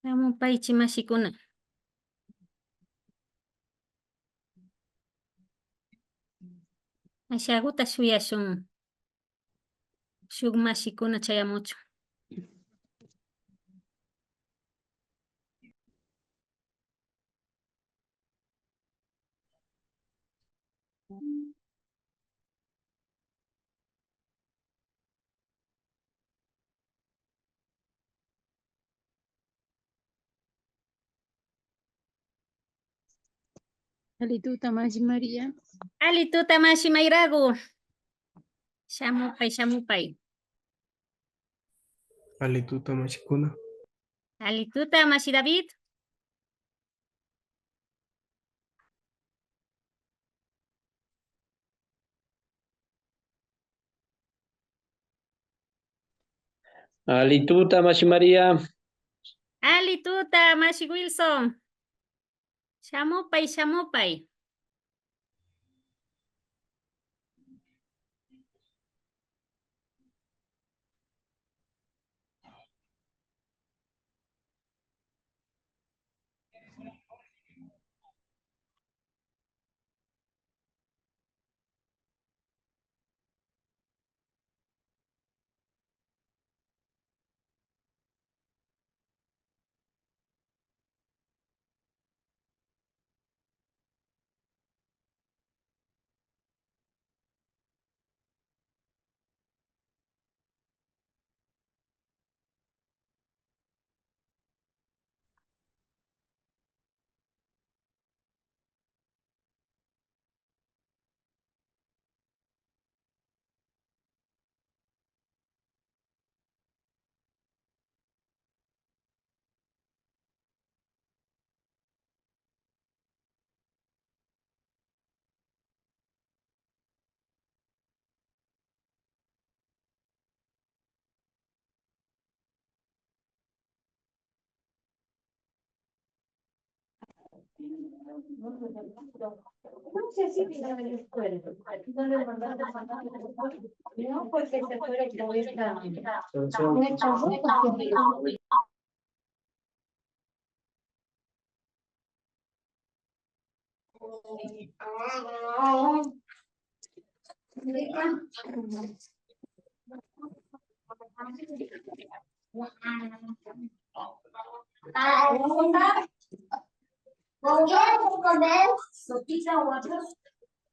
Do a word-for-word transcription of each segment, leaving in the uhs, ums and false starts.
Shamupaychi mashikuna. Ashaguta shuyashun. Shuk mashikuna chayamuchun. Alli tuta mashi María. Alli tuta mashi Mayragu. Shamupay, shamupay. Alli tuta mashikuna. Alli tuta mashi David. Alli tuta mashi María. Alli tuta mashi Wilson. Shamupay, shamupay.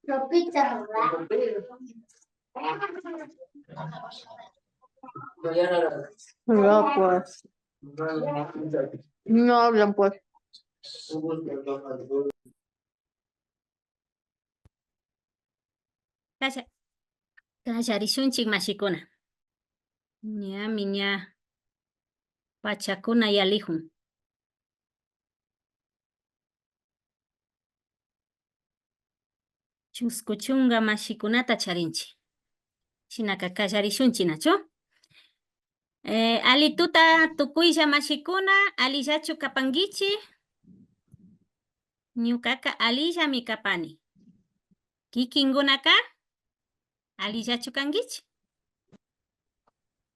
Sopita, ¿verdad? Ya, pues. No hablan, pues. Kalla-, kallarishunchik mashikuna. Ñami ña pachakuna yalijun. Chusku chunka mashikunata charinchik. Shinaka kallarishunchik, nachu? Eh, alli tuta tukuylla mashikuna, allillachu kapankichik? Ñukaka allillami kapani. Kikinkunaka allillachu kankichik?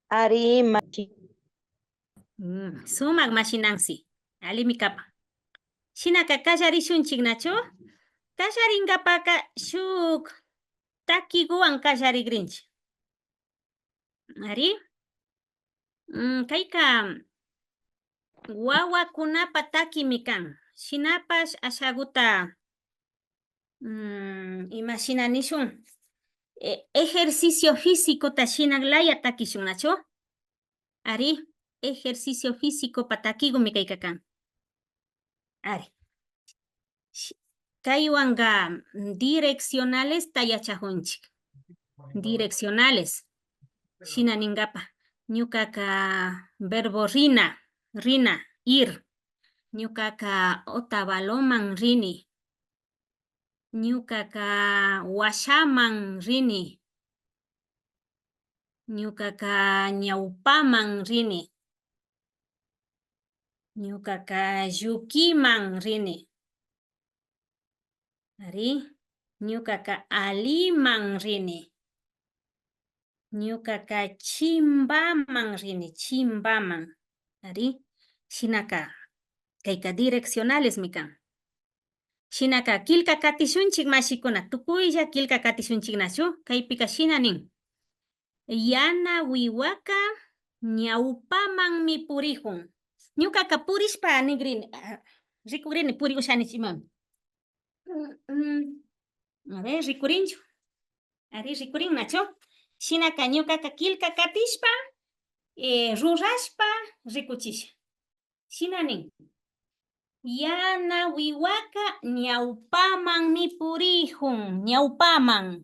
Ari, mashi. Mm, sumak mashi Nancy. Allimi kapan. Shinaka kallarishunchik, nachu? Kallarinkapaka shuk takikuwan kallarigrinchik. Ari. Mm, kayka wawakunapa takimi kan. Shinapash ashaguta, mm, imashina nishun, e-, ejercicio físicota shina laya takishun, nachu? Ari, ejercicio físicopa takigumi kayka kan. Ari. Shi-, kaywanka direccionalesta yachajunchik. Direccionales. Shina ninkapa. Ñukaka verbo rina, rina, ir. Ñukaka Otavaloman rini. Ñukaka washaman rini. Ñukaka ñawpaman rini. Ñukaka llukiman rini. Ari, ñukaka aliman rini. Ñukaka chimbaman rini, chimbaman. Ari, shinaka Kayka direccionalesmi kan. Shinaka killka katishunchik mashikuna, tukuylla killka katishunchik nachu? Kaypika shina nin: Yana wiwaka ñawpamanmi purikun. Ñukaka purishpa nigrini, ah, rikugrini puri ushanichik imami. Mm, mm. A ver, rikurinchu. Ari, rikurin nachu? Shinaka ñukaka killka katishpa, eh, rurashpa rikuchisha. Shina nin: Yana wiwaka ñawpamanmi purikun, ñawpaman.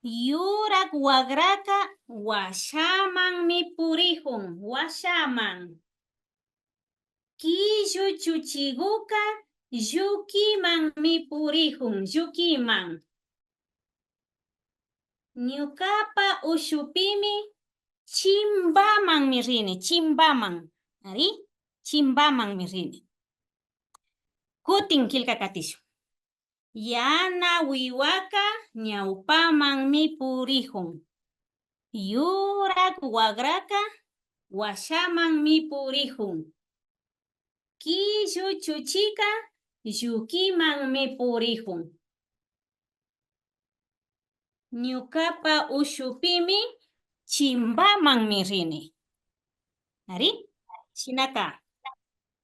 Yurak wagraka washamanmi purikun, washaman. Killu chuchiguka llukimanmi purikun, llukiman. Ñukapa ushupimi chimbamanmi rini, chimbaman. Ari, chimbamanmi rini. Kutin killka katishun. Yana wiwaka ñawpamanmi purikun. Yurak wagraka washamanmi purikun. Killu chuchika llukimanmi purikun. Ñukapa ushupimi chimbamanmi rini. Ari, shinaka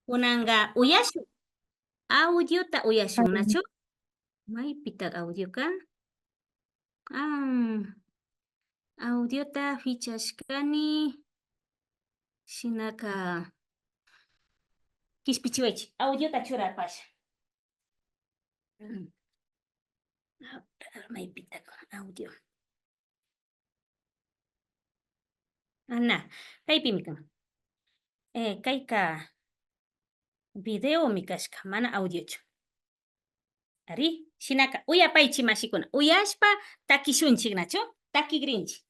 kunanka uyashun. Audiota uyashun nachu? Maypita audioka? Ah, audiota fichashkani. Shinaka kishpichiwaychik. Audiota churapasha. Mm. Maypita audio? Ana, kaypimi kan. Eh, kayka videomi kashka, mana audiochu. Ari, shinaka uyapaychik mashikuna. Uyashpa takishunchik nachu? Takigrinchik.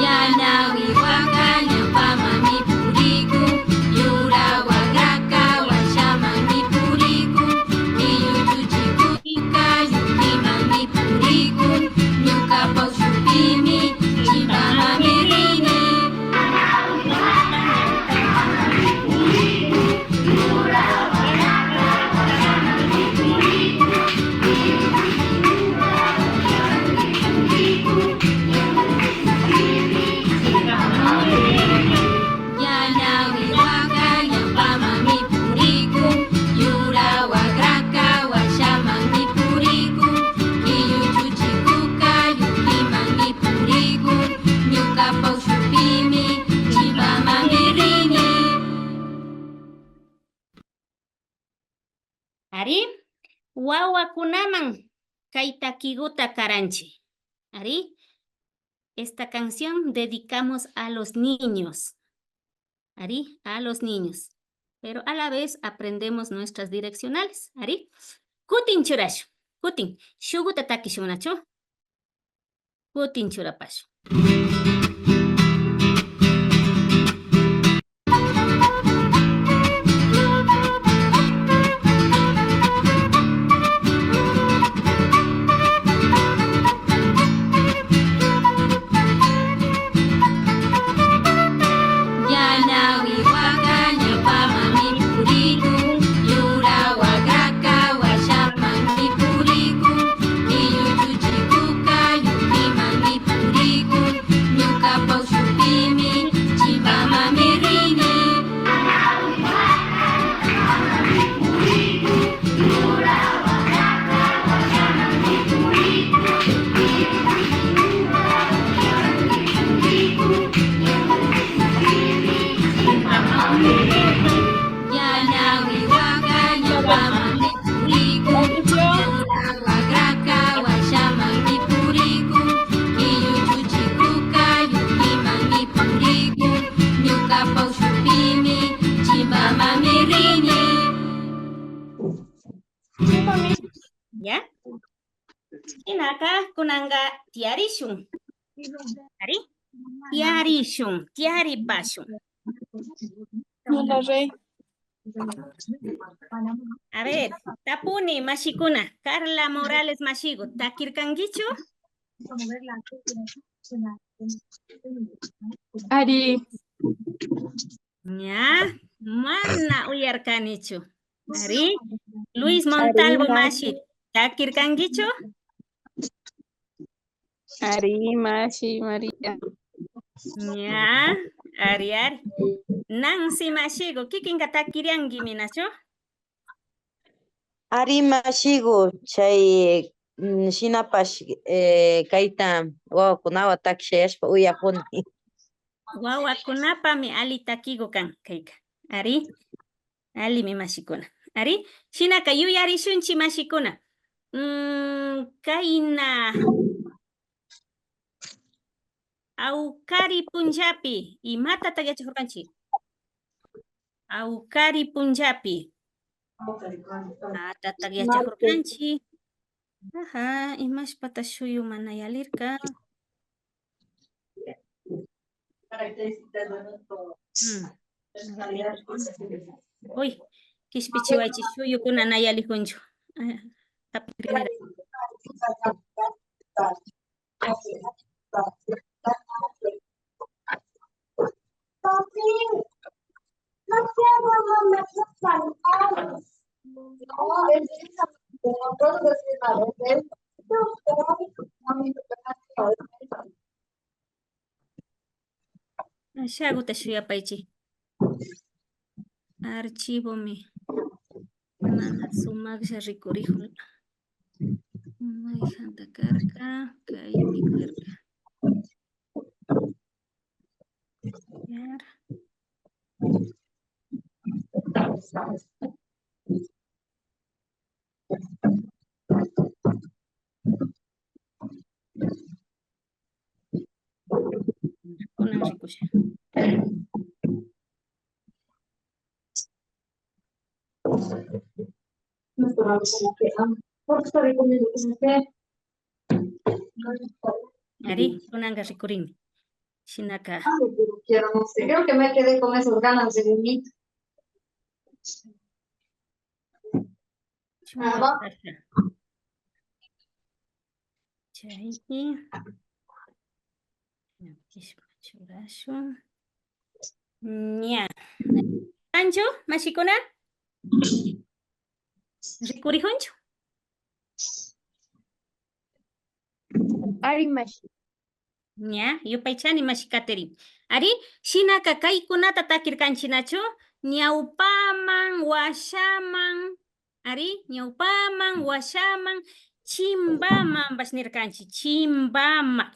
Yana wiwaka ñawpamanmi purikun, yura wagraka washamanmi purikun, killu chuchikuka llukimanmi purikun, ñukapa ushupimi chimbamanmi rini. Yana wiwaka ñawpamanmi purikun, yura wagraka washamanmi purikun, killu chuchikuka llukimanmi purikun, ñukapa ushupimi chimbamanmi rini. Ari, wawakunaman kay takiguta karanchik. Ari, esta canción dedicamos a los niños. Ari, a los niños. Pero a la vez aprendemos nuestras direccionales. Ari, kutin churashun. Kutin, shuguta takishun nachu? Kutin churapashun. Yana wiwaka ñawpamanmi purikun, yura wagraka washamanmi purikun, killu chuchikuka llukimanmi purikun, ñukapa ushupimi chimbamanmi rini. Yana wiwaka ñawpamanmi purikun, yura wagraka washamanmi purikun, killu chuchikuka llukimanmi purikun, ñukapa ushupimi chimbamanmi rini. Ya? Shinaka kunanka tiyarishun. Ari? tiyarishun, tiyaripashun. Hola, Rey. A ver, tapuni, mashikuna. Carla Morales mashigu, takirkankichu? Ari. Ña, mana uyarkanichu. Ari, Luis Montalvo mashi, takirkankichu? Ari, mashi María. Ña, ari, ari. Nancy mashigu, kikinka takiriankimi, nachu? Ari mashigu, chay, mm, shinapash, eh, kayta wawakunawan takishayashpa uyakuni. Wawakunapami ali takigu kan kayka. Ari, alimi mashikuna. Ari, shinaka yuyarishunchi mashikuna. Mm, kayna. Awkari punllapi, imatatak yachakurkanchi? Awkari punllapi. Imatatak yachakurkanchi? Aha, imashpata shuyu mana yalirka. Mm. Uy, kishpichiwaychi, shuyukuna na yalikunchu. Ah, tapukrinira. Ashaguta shuyapaychi. Archivomi mana sumaklla rikurijun. Mayjanta karka, kaymi karka. Yara. Kunan rikusha. Ari, kunanka rikurini. Shinaka. Creo que me quedé con esas ganas de vomito. Chunka kasha. Chaypi. Ña, kishpa churashun. Ña. Kanchu, mashikuna? Rikurijunchu? Ari, mashi. Ña, yupaychani, mashi Catherine. Ari, shinaka kaykunata takirkanchi, nachu? Ñawpaman, washaman, ari, ñawpaman, washaman, chimbaman, bash nirkanchi, chimbaman.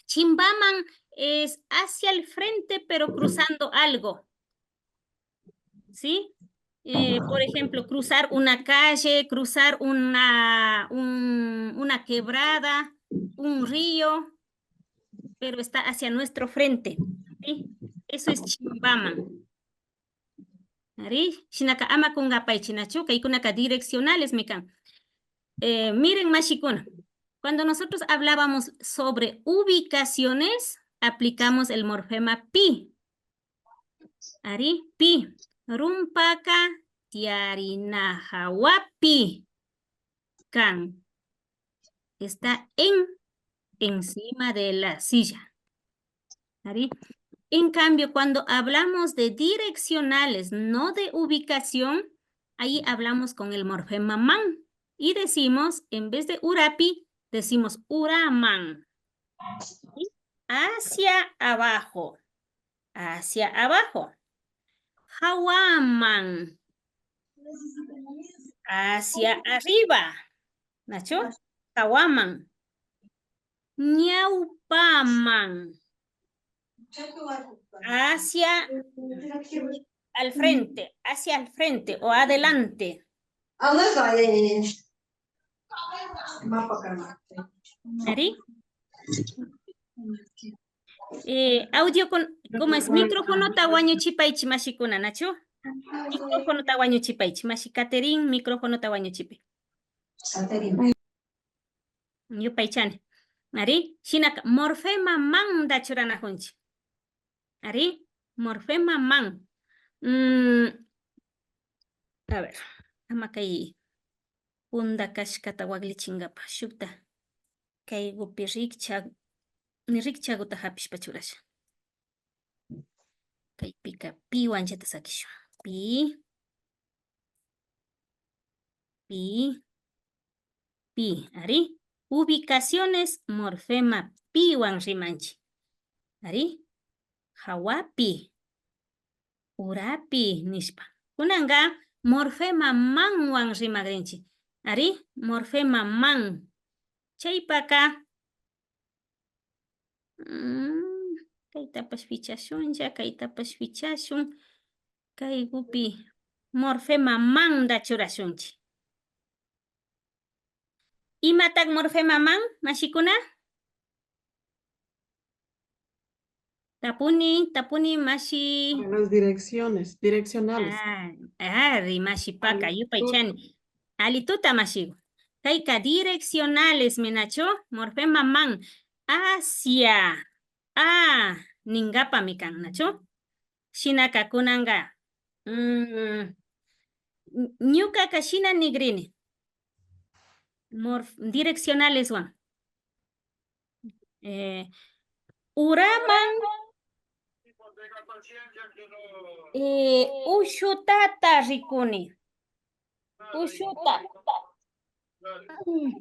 Chimbaman es hacia el frente, pero cruzando algo. ¿Sí? Eh, por ejemplo, cruzar una calle, cruzar una, un, una quebrada, un río, pero está hacia nuestro frente, ¿sí? Eso es chimbaman. Ari, shinaka ama kungapaychi, nachu, kaykunaka direccionales mi kan. Eh, miren, mashikuna, cuando nosotros hablábamos sobre ubicaciones, aplicamos el morfema pi. Ari, pi. Rumpaka tiyarina jawapi kan. Está en, encima de la silla. Ari. En cambio, cuando hablamos de direccionales, no de ubicación, ahí hablamos con el morfema man. Y decimos, en vez de urapi, decimos uraman. ¿Sí? Hacia abajo. Hacia abajo. Jawaman. Hacia arriba. ¿Nachu? Jawaman. Ñawpaman. Hacia al frente, hacia el frente o adelante. Ari? Eh, audio con, ¿cómo es? Micrófonota wañuchipaychi, mashikuna, ¿nachu? Micrófonota wañuchipaychi, mashi Catherine, micrófonota wañuchipay. Yupaychani. Ari, shinaka morfema manda churanajunchi. Ari, morfema man. Mm, a ver, ama kay punda kashkata waklichinkapa shukta kaygupi rikcha, rikchaguta hapishpa churasha. Kaypika piwanllata sakishun. Pi, pi, pi. Ari, ubicaciones morfema piwan rimanchi. Ari, hawapi, urapi nishpa. Kunanka morfema manwan rimagrinchi. Ari, morfema man. Chaypaka, mm, kaytapash fichashunlla, kaytapash fichashun. Kaygupi morfema manda churashunchi. Imatak morfema man, mashikuna? Tapuni, tapuni, mashi. Las direcciones, direccionales. Ah, ari, mashipaka, yupaychani. Alituta, mashigu. Kayka direccionales minachu, morfema man, hacia, a, ninkapami kan, nachu? Shinaka kunanka, mm, ñukaka shina nigrini. Morf-, direccionaleswan. Eh, uraman, eh, ushutata rikuni. Ushuta. Mm.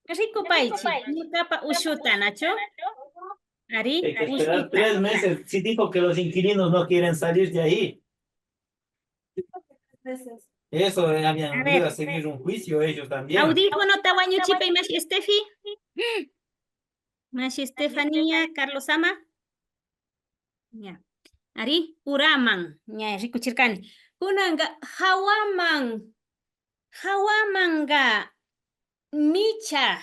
Rikupaychi, ñukapa ushuta, nachu? Ari, ushuta. Hay que esperar tres meses. Sí dijo que los inquilinos no quieren salir de ahí. Eso, eh, habían venido a seguir un juicio ellos también. Audífonota wañuchipay, mashi Steffi. Mashi Estefanía, Carlos Ama. Ña. Ari, uraman. Ña, rikuchirkani. Kunanka, hawaman. Hawamanka, micha.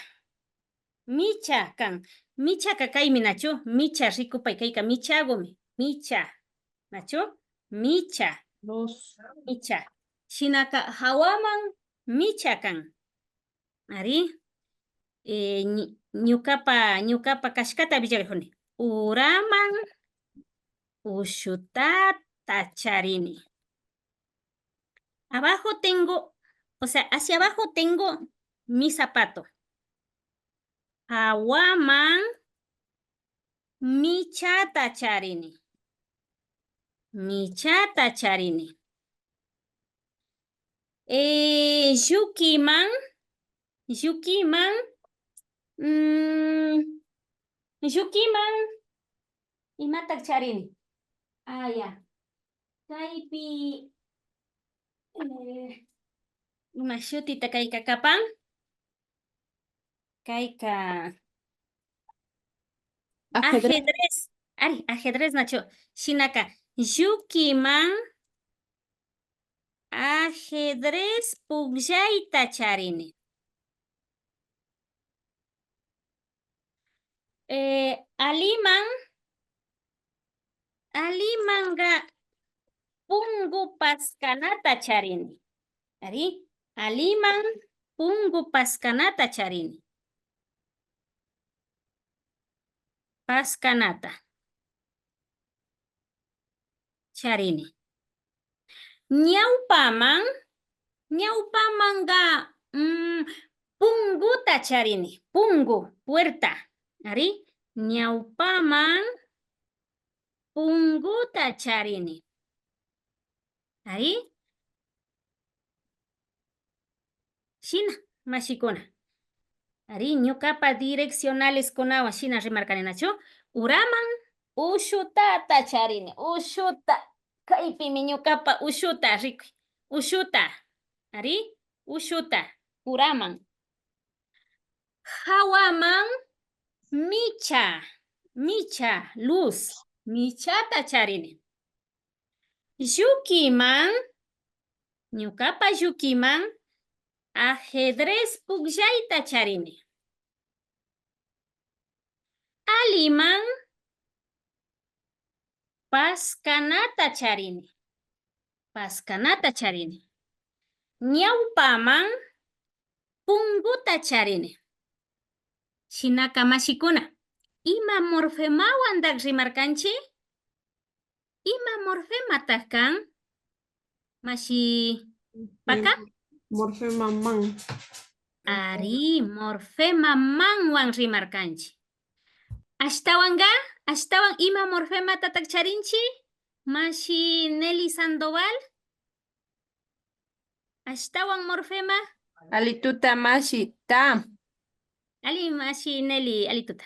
Micha kan. Michaka kaymi, nachu? Micha rikupay, kayka michagumi. Micha. Nachu? Micha. Dos. Micha. Shinaka hawaman micha kan. Ari. Eh, ñi-, ñukapa, ñukapa kashkata willarijuni. Uraman ushutata charini. Abajo tengo, o sea, hacia abajo tengo mi zapato. Hawaman michata charini. Michata charini. Eh, llukiman, llukiman, mm, llukiman, imatak charini? Ah, ya. Kaypi, eh, ima shutita kayka kapan? Kayka ajedrez. Ajedrez. Ari, ajedrez nachu. Shinaka, llukiman ajedrez pukllayta charini. Eh, aliman, alimanka punku paskanata charini. Ari, aliman punku paskanata charini. Paskanata charini. Ñawpaman, ñawpamanka, mm, punkuta charini. Punku, puerta. Ari, ñawpaman punkuta charini. Ari. Shina, mashikuna. Ari, ñukapa direccionaleskunawan shina rimarkani nachu. Uraman ushutata charini. Ushuta. Kaypimi ñukapa ushuta rikuy. Ushuta. Ari, ushuta. Uraman. Hawaman micha. Micha, luz. Michata charini. Llukiman, ñukapa llukiman ajedrez pukllayta charini. Aliman paskanata charini. Paskanata charini. Ñawpaman punkuta charini. Shinaka mashikuna, ima morfemawantak rimarkanchi? ¿Ima morfematak kan? Mashi Paka? Morfema man. Ari, morfema manwan rimarkanchi. Ashtawanka, ashtawan ima morfematatak charinchi? Mashi Nelly Sandoval. Ashtawan morfema. Alituta mashi ta. Ali mashi Nelly, alituta.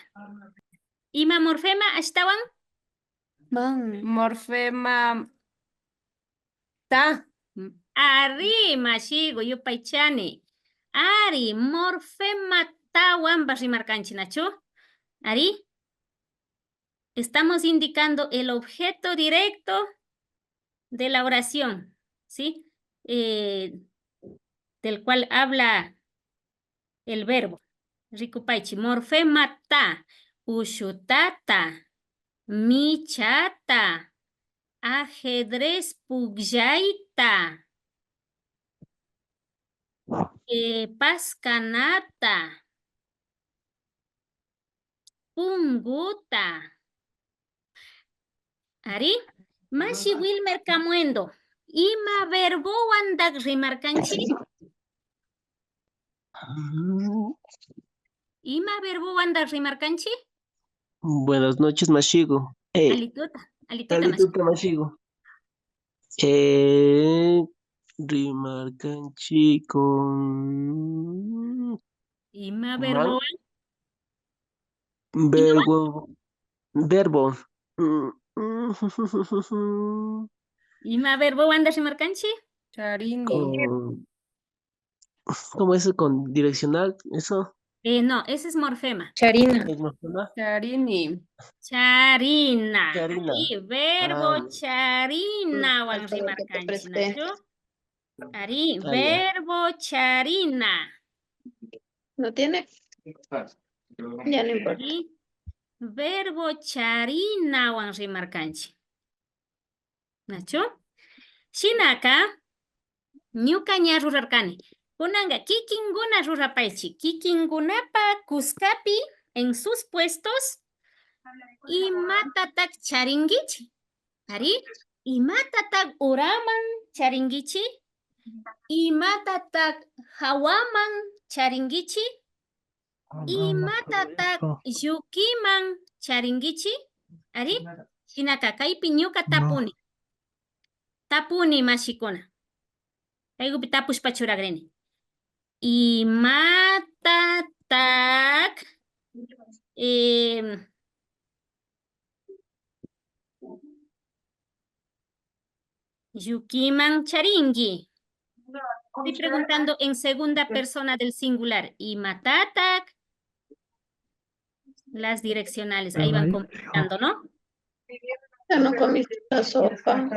Ima morfema ashtawan? Man. Morfema ta. Ari, mashiku, yupaychani. Ari, morfema tawanpash rimarkanchi, nachu? Ari. Estamos indicando el objeto directo de la oración, ¿sí? Eh, del cual habla el verbo. Rikupaychi, morfema ta, ushutata, michata, ajedrez pukllayta, eh, paskanata, punkuta. Ari, mashi Wilmer Camuendo, ima verbowantak rimarkanchi? Ima verbowantak rimarkanchi? Buenas noches, mashiku. Eh, alituta, alituta, mashiku. Alituta, mashiku. Eh, rimarkanchi con ima verbowan? Verbo, verbo. Mm, mm. Ima verbowan rimarkanchi? Charini. Con, ¿cómo es? ¿Con direccional? ¿Eso? Eh, no, ese es morfema. Charina. ¿Es morfema? Charini. Charina. Charina. Ari, verbo charinawan rimarkanchi, nachu? Ari, verbo charina. ¿No tiene? Ya no importa. Ari, verbo charinawan rimarkanchi. Nachu? Shinaka, ñuka ña rurarkani. Kunanka kikinkuna rurapaychi. Kikinkunapa kuskapi, en sus puestos, imatatak charinkichi? Ari, imatatak uraman charinkichi? Imatatak hawaman charinkichi? Imatatak llukiman charinkichi? Ari, shinaka kaypi ñuka tapuni. Tapuni, mashikuna. Kaykupi tapushpa churakrini. Imatatak, em, llukiman charinki? Estoy preguntando en segunda persona del singular. Imatatak. Las direccionales. Ahí van comentando, ¿no? Ya no comiste la sopa.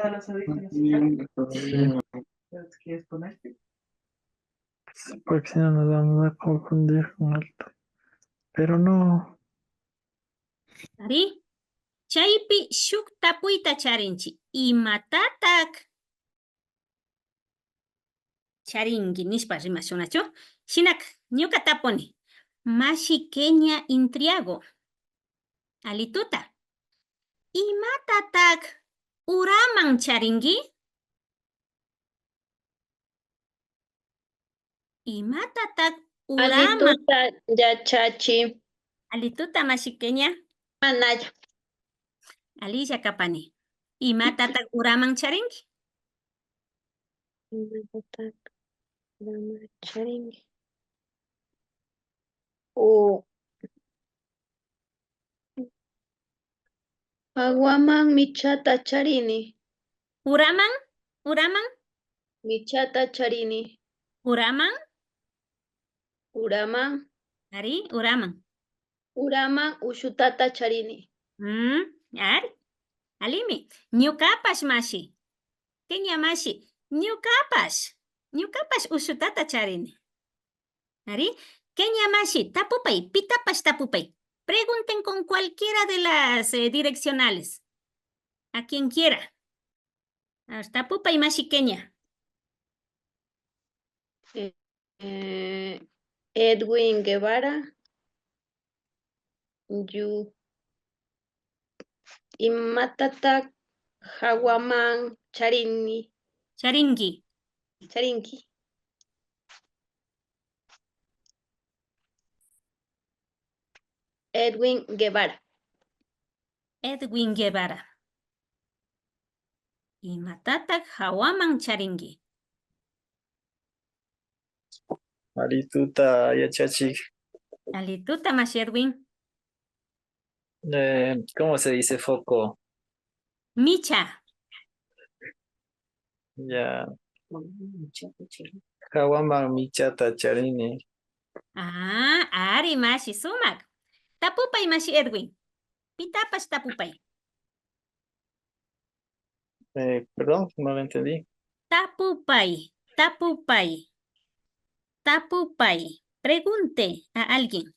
Porque si no nos vamos a confundir con algo. Pero no. Ari, chaypi shuk tapuyta charinchi. Imatatak charinki nishpa rimashun, nachu? Shinaka, ñuka tapuni. Mashi Kenia Intriago. Alituta. Imatatak uraman charinki? Imatatak uraman? Alituta yachachi. Alituta, mashi Kenia. Manalla. Alilla kapani. Imatatak uraman charinki? Imatatak uraman charinki? O hawaman michata charini. Uraman, uraman. Michata charini. Uraman. Uraman. Ari, uraman. Uraman ushutata charini. Mm, ari. Alimi. Ñukapash mashi. Kenia mashi. Ñukapash. Ñukapash ushutata charini. Ari. Kenia mashi, tapupay, pitapash tapupay. Pregunten con cualquiera de las, eh, direccionales. A quien quiera. A ver, tapupay, mashi Kenia. Eh, eh, Edwin Guevara. Yu-, imatatak Jawaman charini. Charinki. Charinki. Edwin Guevara. Edwin Guevara. Imatatak jawaman charinki? Alituta, yachachik. Alituta, mashi Edwin. Eh, ¿cómo se dice foco? Micha. Ya. Jawaman michata charini. Ah, ari, mashi, sumak. Tapupay, mashi Edwin. Pitapash tapupay. Eh, perdón, no lo entendí. Tapupay, tapupay, tapupay. Pregunte a alguien.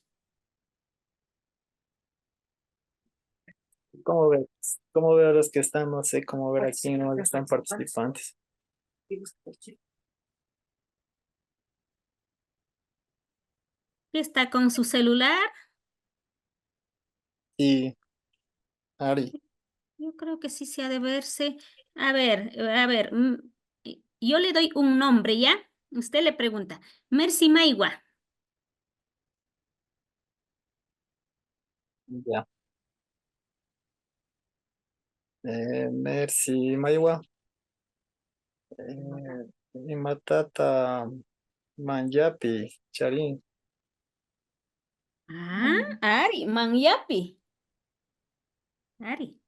¿Cómo ve? ¿Cómo veo a los que están? No sé cómo ver a quién no están participantes. ¿Que está con su celular? Sí, Ari. Yo creo que sí se ha de verse. A ver, a ver, mm, yo le doy un nombre, ¿ya? Usted le pregunta, Mercy Maiwa. Ya. Eh, Mercy Maiwa. Eh, imatata manyapi charin? Ah, ari, manyapi. Ari.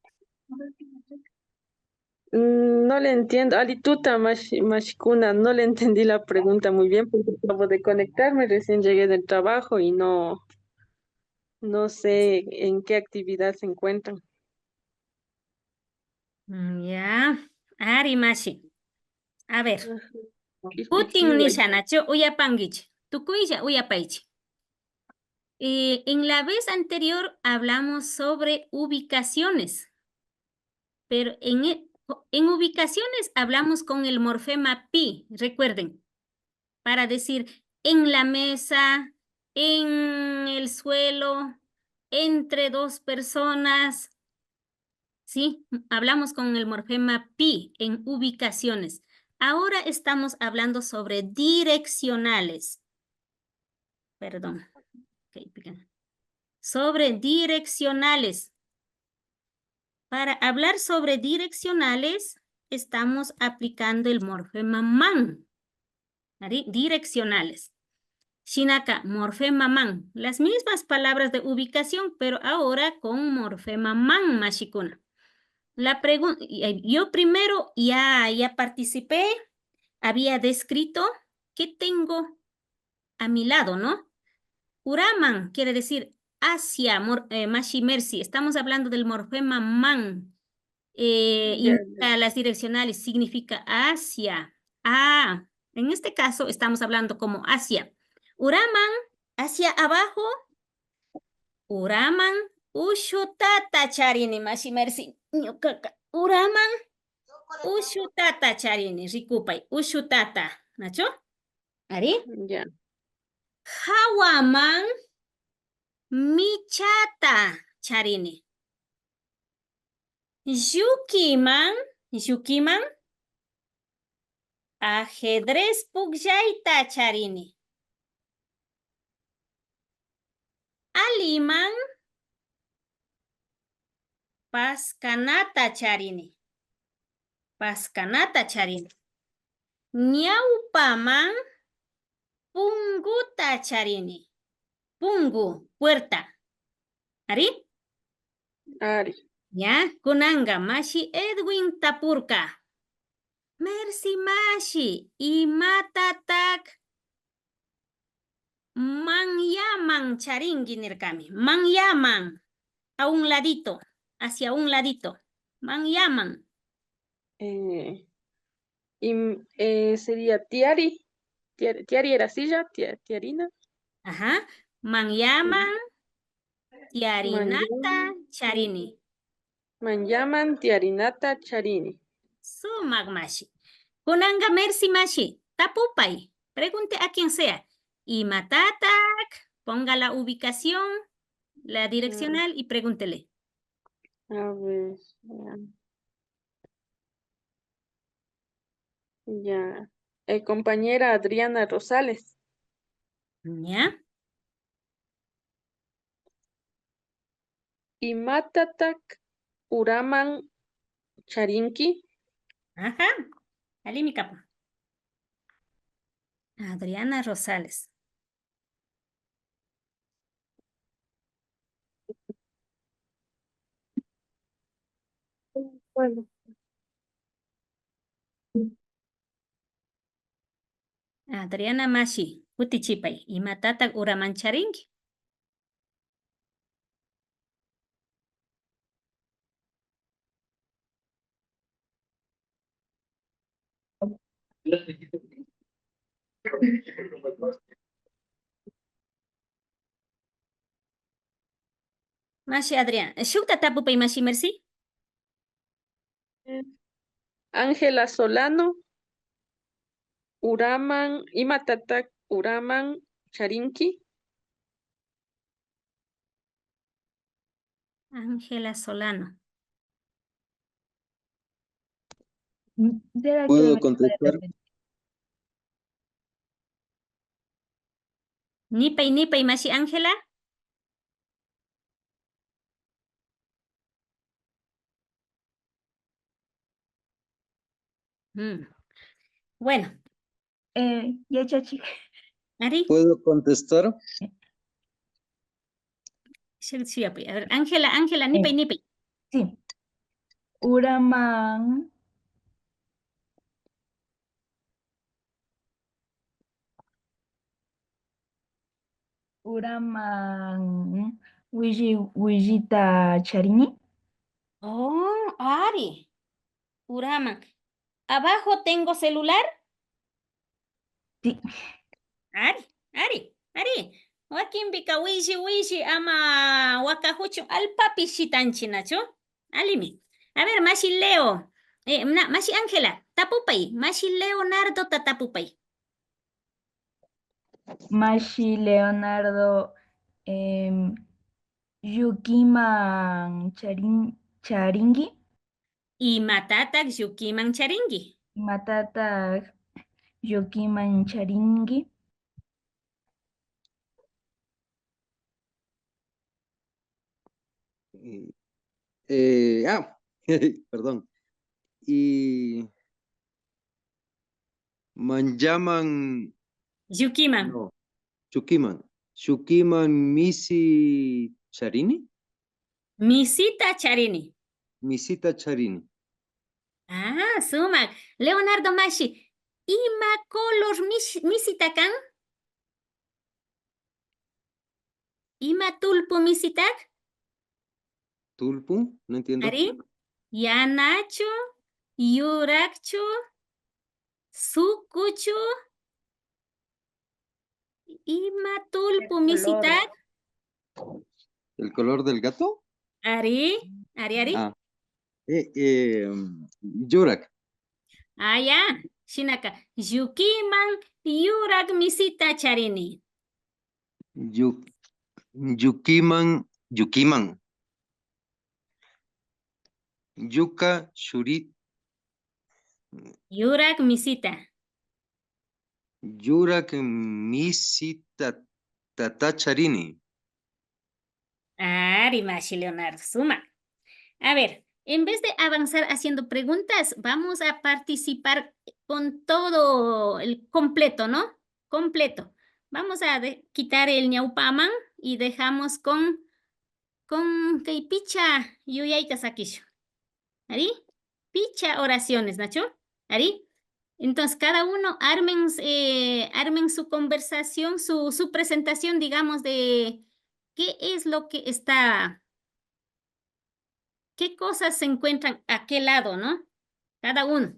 Mm, no le entiendo. Alituta, mashi-, mashikuna, no le entendí la pregunta muy bien porque acabo de conectarme, recién llegué del trabajo y no, no sé en qué actividad se encuentran. Mm, ya. Ari, mashi. A ver. Ajá. Kutin nishanachu uyapankichi. Tukuylla uyapaychi. Eh, en la vez anterior hablamos sobre ubicaciones, pero en, e- en ubicaciones hablamos con el morfema pi, recuerden, para decir en la mesa, en el suelo, entre dos personas. Sí, hablamos con el morfema pi en ubicaciones. Ahora estamos hablando sobre direccionales. Perdón. Ok, pica. Sobre direccionales. Para hablar sobre direccionales, estamos aplicando el morfema man. Ari, direccionales. Shinaka, morfema man. Las mismas palabras de ubicación, pero ahora con morfema man, mashikuna. La pregun- eh, yo primero ya, ya participé, había descrito qué tengo a mi lado, ¿no? Uraman quiere decir hacia, mor- eh, mashi Mercy. Estamos hablando del morfema man. Eh, ya, indica ya. Las direccionales, significa hacia. Ah, en este caso estamos hablando como hacia. Uraman, hacia abajo. Uraman ushutata charini, mashi Mercy. Ñukaka uraman ushutata charini, rikupay, ushutata, nachu? Ari? Ya. Jawaman michata charini. Llukiman, llukiman ajedrez pukllayta charini. Aliman paskanata charini. Paskanata charini. Ñawpaman punguta charini. Pungu, puerta. Ari? Ari. Ya, kunanka mashi Edwin tapurka. Mercy mashi, imatatak manyaman charinki nirkami. Manyaman. A un ladito. Hacia un ladito. Manyaman. Eh, im- eh, sería tiari. Tiar- tiari era silla, tia- tiarina. Ajá. Manyaman tiarinata charini. Manyaman tiarinata charini. Sumak mashi. Kunanka Mercy mashi, tapupay. Pregunte a quien sea. Imatatak, ponga la ubicación, la direccional y pregúntele. A ver, ya. Ya. Eh, compañera Adriana Rosales. Ya. ¿Imatatak uraman charinki? Ajá. Allimi kapan. Adriana Rosales. Bueno. Adriana mashi, kutichipay, ¿imatatak uraman charinki? Mashi Adrián, shukta tapupay, mashi Mercy. Ángela Solano, uraman, ¿imatatak uraman charinki? Ángela Solano. Mm, ¿será que ¿puedo me contestar? Nipay, nipay, mashi Ángela. Mm. Bueno. Eh, yachachik. Ari. ¿Puedo contestar? Shuk suyapay. A ver, Ángela, Ángela, nipay, nipay. Sí. Uraman. Uraman willi, willita charini. Oh, ari. Uraman. ¿Abajo tengo celular? Sí. Ari, ari, ari. Wakinpika willi, willi ama wakajuchun, allpapi shitanchi, nachu? Allimi. A ver, mashi Leo. Eh, na, mashi Ángela, tapupay. Mashi Leonardota tapupay. Mashi Leonardo, em, llukiman charin-, charinki? ¿Imatatak llukiman charinki? ¿Imatatak llukiman charinki? Eh, eh, ah, perdón. Y manllaman. Llukiman. No, llukiman. Llukiman misi charini. Misita charini. Misita charini. Ah, sumak. Leonardo mashi, ¿ima color mis-, misita kan? ¿Ima tullpu misitak? ¿Tullpu? No entiendo. Ari, yanachu, yurakchu, sukuchu, ¿ima tullpu misitak? ¿El color del gato? Ari, ari, ari. Ah. Eh, eh, yurak. Ah, ya. Shinaka, llukiman yurak misita charini. Llu-, llukiman, llukiman. Yuka shuri. Yurak misita. Yurak misita tata charini. Ari, mashi Leonardo, sumak. A ver, en vez de avanzar haciendo preguntas, vamos a participar con todo el completo, ¿no? Completo. Vamos a de-, quitar el ñawpaman y dejamos con, con kay picha yuyayta sakishun. Ari? Picha oraciones, nachu? Ari? Entonces, cada uno armen, eh, armen su conversación, su, su presentación, digamos, de qué es lo que está, qué cosas se encuentran a qué lado, ¿no? Cada uno.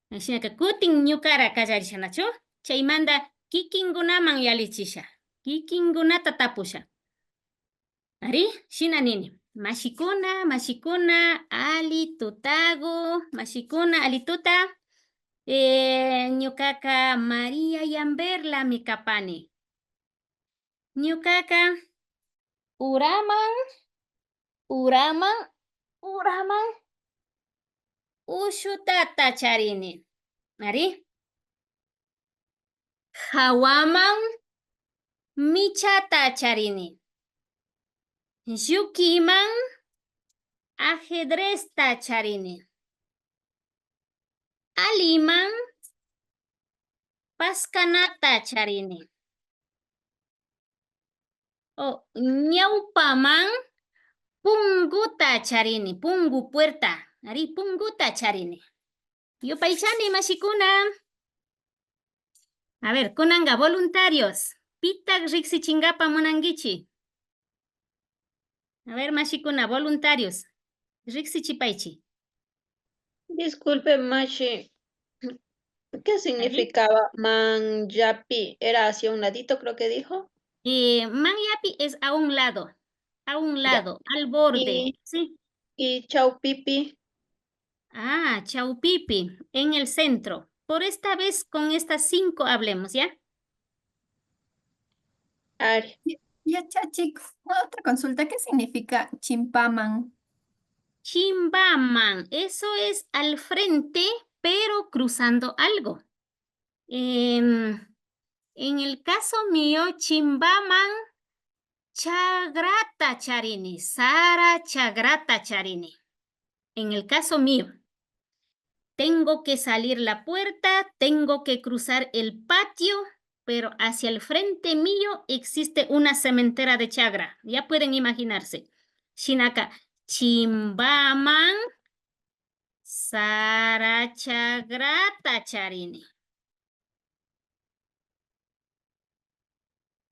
Shinaka kutin ñukara kallarisha, nachu? Chaymanta kikinkunaman yallichisha, kikinkunata tapusha. Ari, shina nini. Mashikuna, mashikuna, alli tutaku, mashikuna, alli tuta. Eh, ñukaka María Yamberlami kapani. Ñukaka uraman, uraman, uraman ushutata charini. Ari. Hawaman michata charini. Llukiman ajedrezta charini. Aliman paskanata charini. O, ñawpaman punguta charini, pungu puerta. Ari, punguta charini. Yupaychani, mashikuna. A ver, kunanka voluntarios, pitak riksichinkapa munankichi? A ver, mashikuna, voluntarios, riksichipaychi. Disculpe, mashi. ¿Qué significaba manyapi? Era hacia un ladito, creo que dijo. Eh, manyapi es a un lado, a un lado, al borde, y, ¿sí? Y chawpipi. Ah, chawpipi, en el centro. Por esta vez, con estas cinco hablemos, ¿ya? Ari. Ya, ya, chicos, otra consulta. ¿Qué significa chimpaman? Chimpaman, eso es al frente, pero cruzando algo. Em, en el caso mío, chimpaman chakrata charini, sara chakrata charini. En el caso mío, tengo que salir la puerta, tengo que cruzar el patio, pero hacia el frente mío existe una sementera de chakra. Ya pueden imaginarse. Shinaka, chimpaman sara chakrata charini.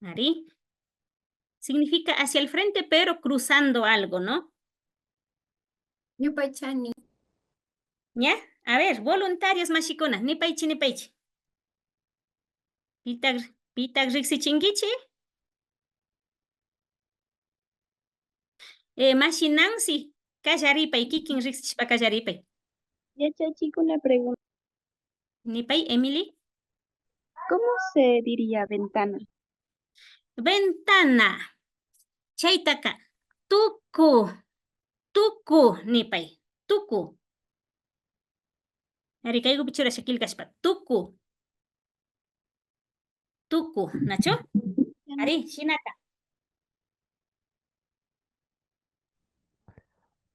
Ari. Significa hacia el frente, pero cruzando algo, ¿no? Yupaychani. ¿Ya? A ver, voluntarios mashikuna, nipaychi, nipaychi. Pitak, pitak riksichinkichi? Eh, mashi Nancy, kallaripay, kikin riksishpa kallaripay. Yachachikuna pregunta. Nipay, Emily. ¿Cómo se diría ventana? Ventana. Chaytaka, tuku, tuku, nipay, tuku. Ari, kaykupi churasha killkashpa, tuku. Tuku, nachu? Ari, shinaka.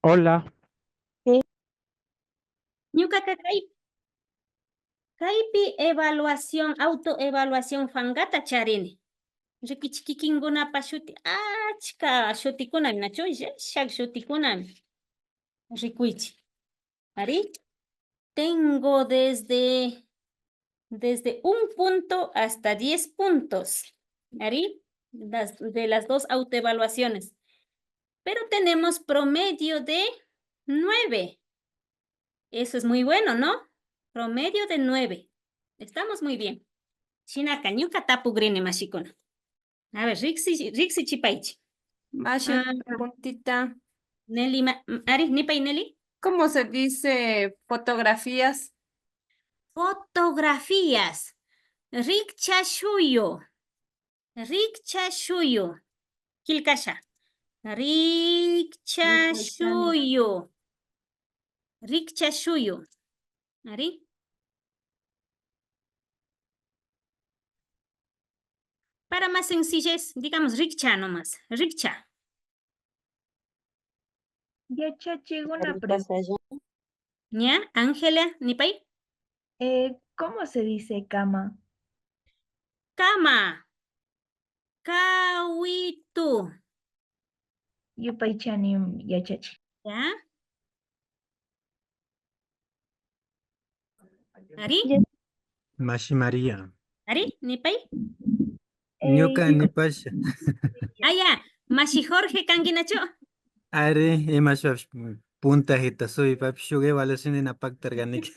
Hola. Ñukaka kay, kaypi evaluación, autoevaluación pankata charini. Rikichi kikinkunapa shuti, achka shutikunami, nachu? Llashak shutikunami. Rikuychi. Ari. Tengo desde, desde un punto hasta diez puntos. Ari. Las, de las dos autoevaluaciones. Pero tenemos promedio de nueve. Eso es muy bueno, ¿no? Promedio de nueve. Estamos muy bien. Shinaka, ñuka tapukrini mashikuna. A ver, riksi, riksichipaychi. Mashi, ah, preguntita. Nelly, ma-, ari, nipay, Nelly. ¿Cómo se dice fotografías? Fotografías. Rikcha shuyu. Rikcha shuyu. Killkasha. Rikcha shuyu. Rikcha shuyu. Ari. Para más sencillez, digamos, rikcha nomás. Rikcha. Yachachikuna pregunta. Ña, Ángela, nipay. Eh, ¿cómo se dice cama? Cama. Kawitu. Yupaychani, yachachi. Ya. Ari? Mashi María. Ari, nipay. Ñuka nipasha. Aya, mashi Jorge kankinachu? Ari, imashpapish puntajita subipapish shuk evaluación nina paktarkanika.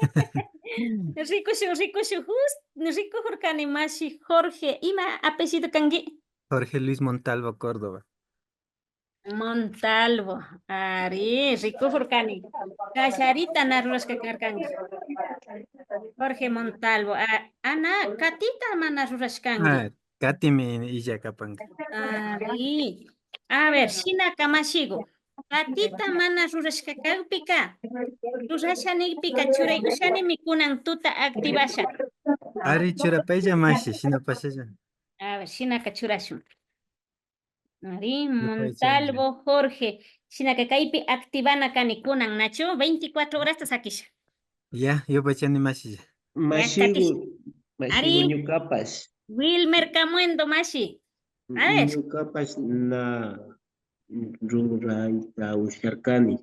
Rikushun, rikushun, just rikujurkani mashi Jorge. Ima apellido kanki? Jorge Luis Montalvo Córdoba. Montalvo, ari, rikujurkani. Kallarita na rurashka karkanki. Jorge Montalvo, a-, ana katita mana rurashkanki. Ah, katimi illa kapanka. Ari. A ver, shinaka mashiku. Patita mana rurashka kakpika, rurasha nikpika churay ushanimi kunan tuta activasha. Ari, churapaylla mashi, shinapashalla. A ver, shinaka churashun. Ari, Montalvo Jorge. Shinaka kaypi activana kani kunan, nachu? Veinticuatro horasta sakisha. Ya, yupaychani mashilla. Mashigu, mashigu ñukapash. Wilmer Camuendo mashi. A ver. Ñukapash na rurayta usharkani.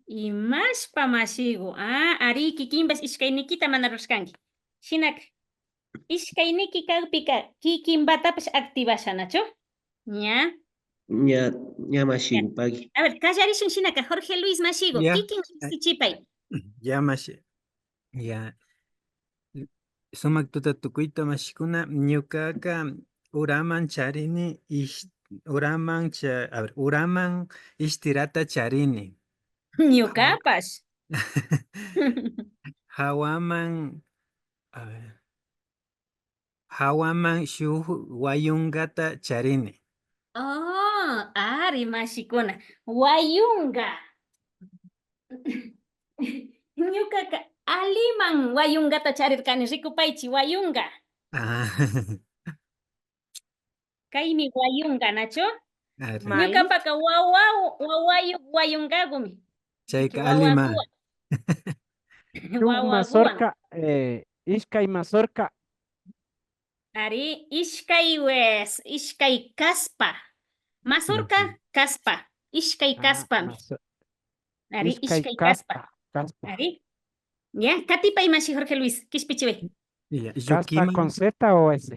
Imashpa mashigu. Ah, ari, kikinpash ishkaynikita mana rushkanki. Shinaka. Ishkayniki kakpika kikinpatapash activasha, nachu? Ña. Ña, ña mashigu pagui. A ver, kallarishun shinaka, Jorge Luis mashigu, kikin riksichipay. Ya mashi. Ya. Sumak tuta tukuyta mashikuna, ñukaka uraman charini, ish-, uraman cha-, a ver, uraman ishtirata charini. Ñukapash. Hawaman, a ver, hawaman shuk wayunkata charini. Oh, ari mashikuna. Wayunka. Ñukaka aliman wayunkata charirkani, rikupaychi, wayunka. Ah, Kaymi wayunka, nachu? ari. May. Ñukapaka wawa, wawayu, wayunkakumi. Chayka Wawakuwan. alima. Shuk Wawakuwan. Mazorca, eh, ishkay mazorca. Ari, ishkay wes, ishkay kaspa. Mazorca, Ujú. Kaspa. Ishkay Ah, kaspami. mazo- Ari, ishkay ishkay kaspa. Kaspa. Ari. Ya, katipay mashi Jorge Luis, kishpichiway. Ya, Kaspa llukiman con Z o S.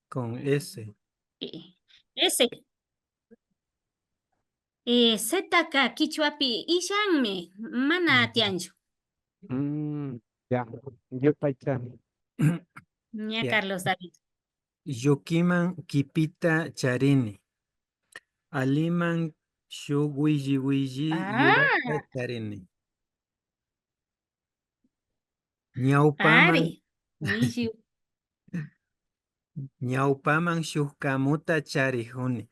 Con S. Eh, ese. Eh, Z-ka kichwapi illanmi, mana Ujú. tiyanchu. Mm, ya, yupaychani. Ña, Ya. Carlos David. Llukiman kipita charini. Aliman shuk willi willi Ah. yurata charini. Ñawpaman, Ari. Willi. ñawpaman shuk kamuta charijuni.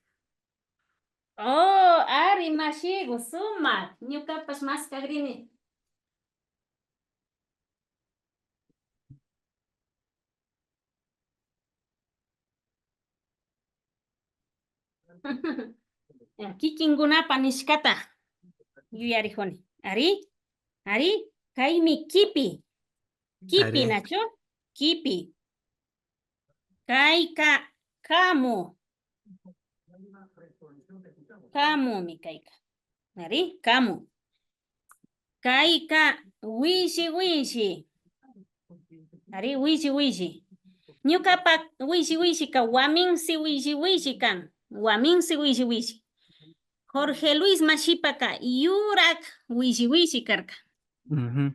Oh, ari mashigu, sumak. Ñukapash maskagrini. Ya, kikinkunapa nishkata yuyarijuni. Ari, ari, kaymi kipi. Kipi, Ari. Nachu? Kipi. Kayka kamu. Kamumi kayka. Ari, kamu. Kayka willi willi. Ari, willi willi. Ñukapa willi willika waminsi willi willi kan. Waminsi willi willi. Jorge Luis mashipaka yurak willi willi karka. Ujú.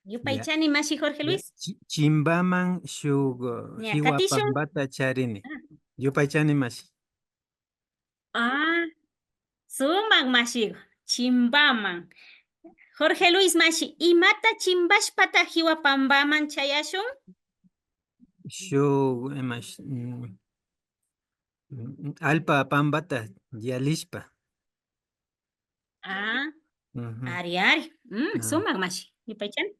Yupaychani mashi Jorge Luis. Chi- Chimbaman shuk uh, Ña, hiwa katishun. Pambata charini. Ah. Yupaychani mashi. Ah, sumak mashi. Chimbaman. Jorge Luis mashi, imata chimbashpata hiwa pambaman chayashun? Shuk imash, mm, mm, alpa pambata yalishpa. Ah, Ujú. Ari, ari. Mm, Ah. Sumak mashi. Yupaychani.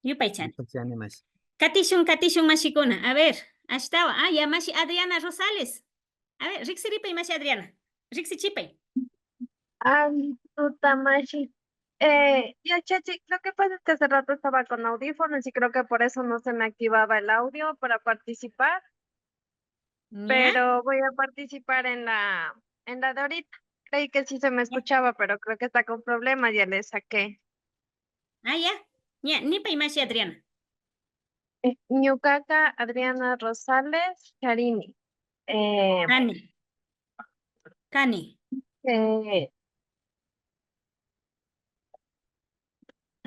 Yupaychani. Yupaychani mashi. Katishun, katishun mashikuna. A ver, ashtawan. Ah, ya mashi Adriana Rosales. A ver, riksiripay mashi Adriana. Riksichipay. Ay, tuta mashi. Eh, ya, Chachi, lo que pasa es que hace rato estaba con audífonos y creo que por eso no se me activaba el audio para participar, Ña. Pero voy a participar en la, en la de ahorita. Creí que sí se me escuchaba, pero creo que está con problemas, ya le saqué. Ah, ya. Ña, nipay mashi Adriana. Eh, Ñukaka Adriana Rosales Charini. Eh, Kani. Kani. eh,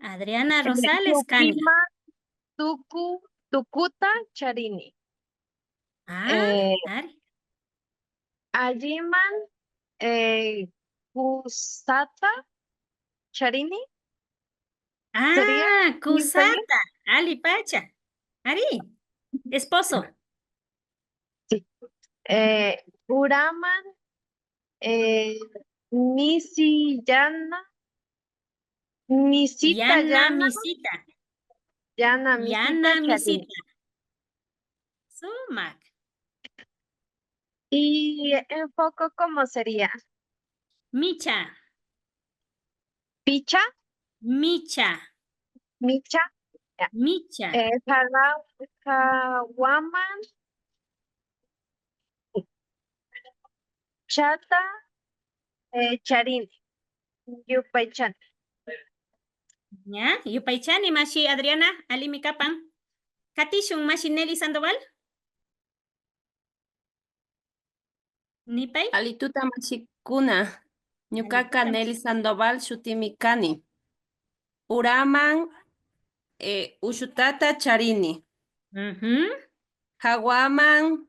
Adriana Rosales Kani. Llukiman tuku, tukuta charini. Ah, Eh, ari. Alliman, eh, kusata charini. Sería Ah, kusata. Allipacha. Ari. Esposo. Eh, uraman Eh, misi yana, misita Yana yana, misita. Yana misita Yana charini. Misita. Sumak. Y en foco, ¿cómo sería? Micha. Picha, Micha. micha, ya. Micha. Eh, jawa-, jawaman chata, eh, charini. Yupaychani. Ya, yupaychani mashi Adriana, allimi kapan. Katishun mashi Nelly Sandoval. Nipay. Alituta mashikuna. Ñukaka Alituta Nelly Sandoval shutimi kani. Uraman, eh, ushutata charini. Ujú. Jawaman,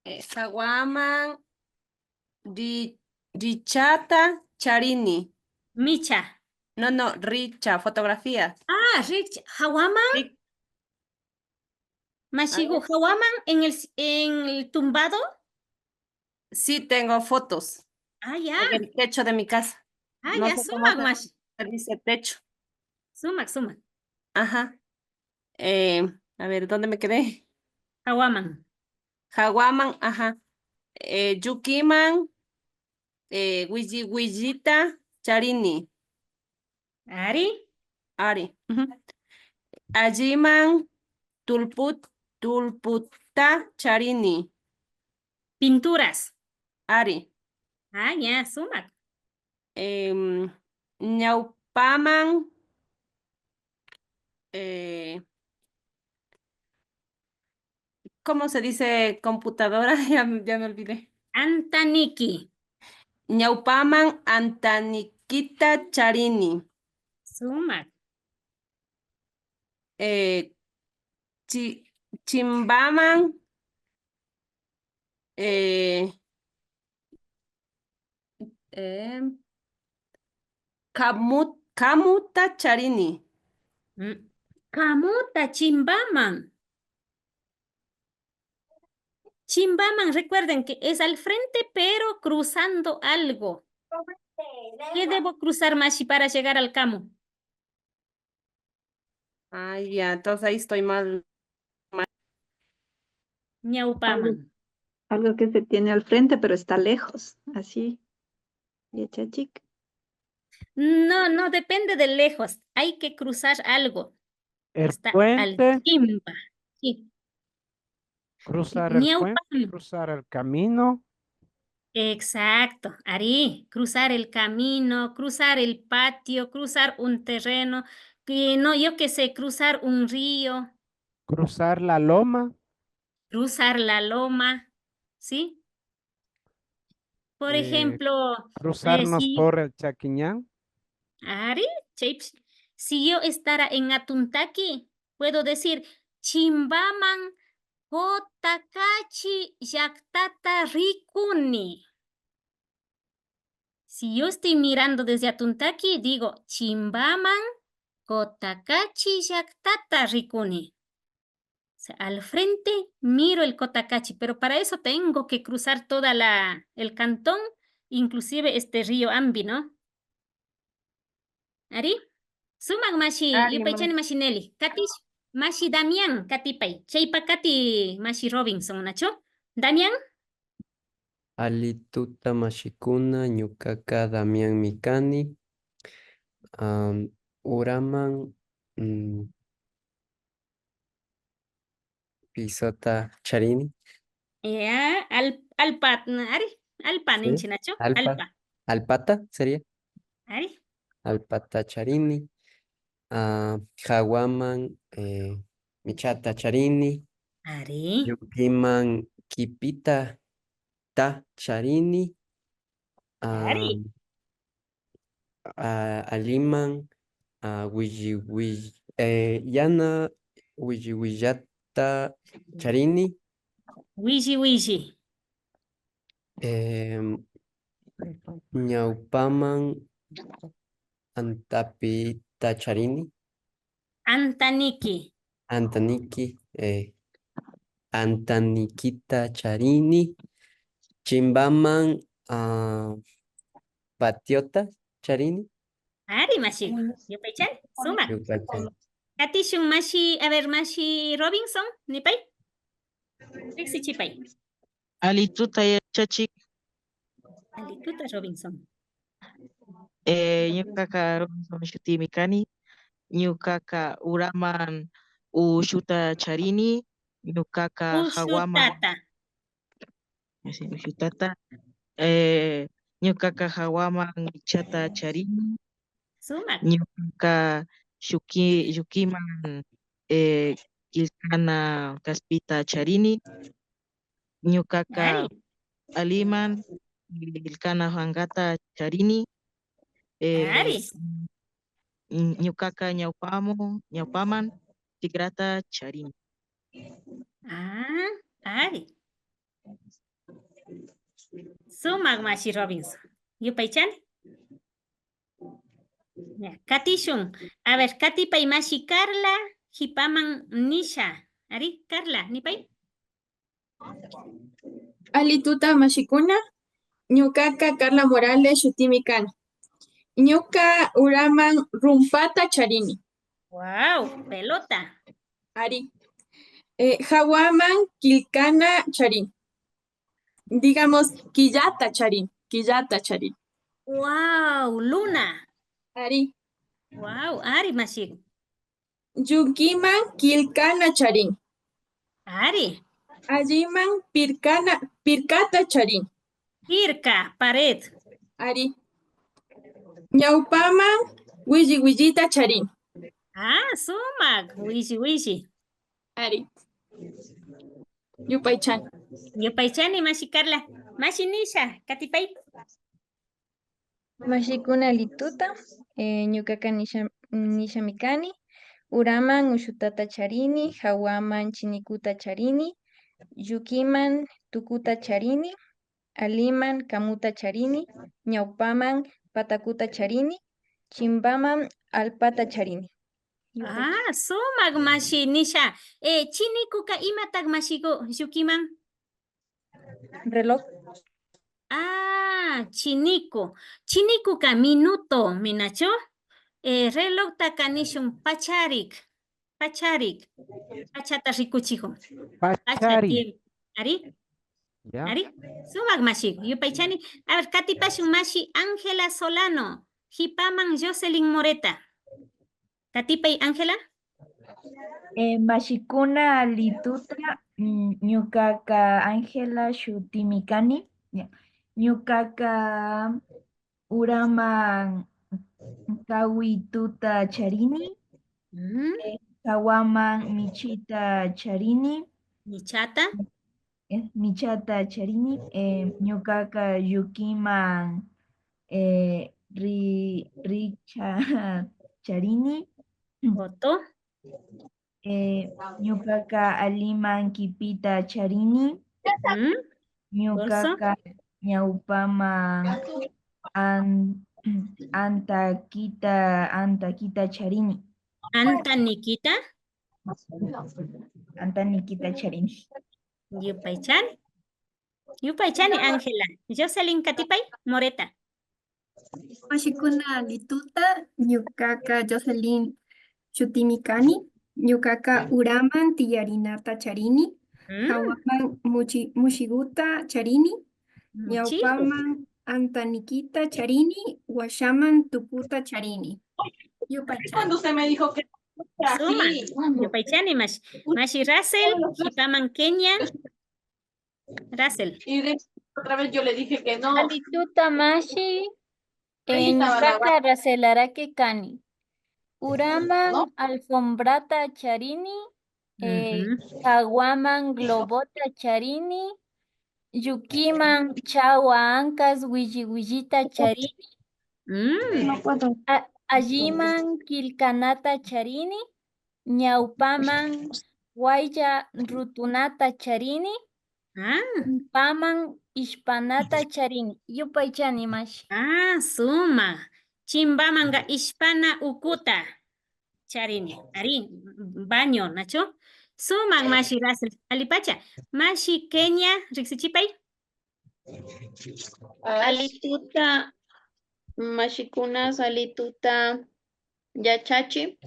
eh, jawaman ri-, richata charini. Micha. No, no, richa, fotografía. Ah, richa. Jawaman. Ri- Mashigu, jawaman en el, en el tumbado. Sí, tengo fotos Ah, ya. en el techo de mi casa. Ah, No ya, sé cómo sumak se mashi. Dice techo. Sumak, sumak. Ajá. Eh, a ver, ¿dónde me quedé? Jawaman. Jawaman, ajá. Eh, yukiman, eh, willi willita charini. Ari. Ari. Ujú. Alliman tulput, tulputa charini. Pinturas. Ari. Ah, ya, sumak. Em, ñawpaman, eh, ¿cómo se dice computadora? Ya, ya me olvidé. Antaniki. Ñawpaman antanikita charini. Sumak. Eh, chi-, chimbaman, eh, eh, kamu-, kamuta charini. Mm. Kamuta chimbaman. Chimbaman, recuerden que es al frente, pero cruzando algo. ¿Qué debo cruzar, mashi, para llegar al kamu? Ah, ya, entonces ahí estoy mal. Ñawpaman. Algo que se tiene al frente, pero está lejos. Así. Yachachik. No, no depende de lejos. Hay que cruzar algo. El Está al puente, chimba. Sí. cruzar el puente, Ñawpaman. Cruzar el camino. Exacto, ari, cruzar el camino, cruzar el patio, cruzar un terreno, que no, yo qué sé, cruzar un río. Cruzar la loma. Cruzar la loma, ¿sí? Por Eh, ejemplo, eh, Cruzarnos si, por el Chaquiñán. Ari, chaypish, si yo estará en Atuntaki, puedo decir, chimbaman Cotacachi llaktata rikuni. Si yo estoy mirando desde Atuntaki, digo, chimbaman Cotacachi llaktata rikuni. O sea, al frente miro el Cotacachi, pero para eso tengo que cruzar toda la, el cantón, inclusive este río Ambi, ¿no? Ari, sumak mashi, Ari, yupaychani ma- mashi Nelly. Katish, mashi Damián, katipay. Chaypa kati mashi Robinson, nachu? Damián? Alituta mashikuna, ñukaka Damianmi kani. Am, uraman, mm, pisota charini. Ya, al-, alpa, ari, alpa Sí, ninchi, nachu? alpa. Alpa. Alpata sería. Ari. Alpata charini. Ah, jawaman, eh, michata charini. Ari. Yukiman kipita ta charini. Ah, Ari. Ah, alliman, ah, willi, willi, eh, yana willi willata charini. Willi willi. Em, ñawpaman antapita charini. Antaniki. Antaniki, eh, antanikita charini. chimbaman, ah, patiota charini. Ari, mashi. Yupaychani. Sumak. Yupaychani. Katishun mashi, a ver, mashi Robinson, nipay. Riksichipay. Alituta yachachik. Alituta Robinson. Eh, ñukaka Robinson shutimi kani. Ñukaka uraman ushuta charini. Ñukaka hawaman. Ushutata. Así, ushutata. Eh, ñukaka hawaman michata charini. Sumak. Ñukaka lluki-, llukiman, eh, killkana kaspita charini. Ñukaka aliman killkana hankata charini. Eh, ari. Mm, ñukaka ñawpaman, ñawpaman tikrata charini. Ah, ari. Sumak mashi Robinson. Yupaychani. Ya, katishun. A ver, katipay mashi Carla, hipaman nisha. Ari, Carla, nipay. Alituta mashikuna, ñukaka Carla Morales shutimi kani. Ñuka uraman rumpata charini. Wow, pelota. Ari. Eh, hawaman killkana charini. Digamos, killata charini, killata charini. Wow, luna. Ari. Wow, ari mashi. Llukiman killkana charini. Ari. Alliman pirkana, pirkata charini. Pirka, pared. Ari. Ñawpaman willi willita charini. Ah, sumak, willi willi. Ari. Yupaychani. Yupaychani, mashi Carla. Mashi Nisha, katipay. Mashikuna alituta, eh, ñukaka Nisha, Nishami kani. Uraman ushutata charini, hawaman chinikuta charini, llukiman tukuta charini, aliman kamuta charini, ñawpaman patakuta charini, chimbaman allpata charini. Ah, sumak mashi Nisha. Eh, chinikuka imatak mashiku llukiman? Reloj. Ah, chiniku. Chinikuka minuto, minachu? Eh, reloktaka nishun pacharik. Pacharik. Pachata rikuchikun. Pacha tiempo. Ari? Ya. Ari? Sumak mashi. Yupaychani. A ver, katipashun mashi Ángela Solano. Hipaman Jocelyn Moreta. Katipay, Ángela. Eh, mashikuna alituta, mm, ñukaka Ángela shutimi kani. Ya. Ñukaka uraman kawituta charini, mm, eh, hawaman michita charini. Michata. Eh, michata charini, eh, ñukaka llukiman, eh, ri-, rikcha charini. Otro. Eh, ñukaka aliman kipita charini. Mm. Ñukaka ñawpaman an-, antakita, antakita charini. Antanikita. Antanikita charini. Yupaychani. Yupaychani, Ángela. Jocelyn, katipay, Moreta. Mashikuna alituta, ñukaka Jocelyn shutimi kani. Ñukaka uraman tiyarinata charini. Mm. Hawaman muchi-, mushiguta charini. Muchigu. Ñawpaman antanikita charini, washaman tukuta charini. Yupaychani. Cuando usted me dijo que... Suma. Así. Yupaychani, mashi. Mashi Russell, hipaman Kenia. Russell. Y de-, otra vez yo le dije que no. Alituta mashi, eh, ñukaka Russell Araque kani. Uraman alfombrata charini, eh, hawaman globota charini, llukiman chawa ankas willi willita charini, mm, a-, alliman killkanata charini, ñawpaman waylla rutunata charini, ah, chimbaman ishpanata charini. Yupaychani, mashi. Ah, suma. Chimbamanka ishpana ukuta charini. Ari, baño, nachu? Sumak, mashi Russell. Alipacha. Mashi Kenia, riksichipay. Alli tuta, mashikuna, alli tuta yachachi.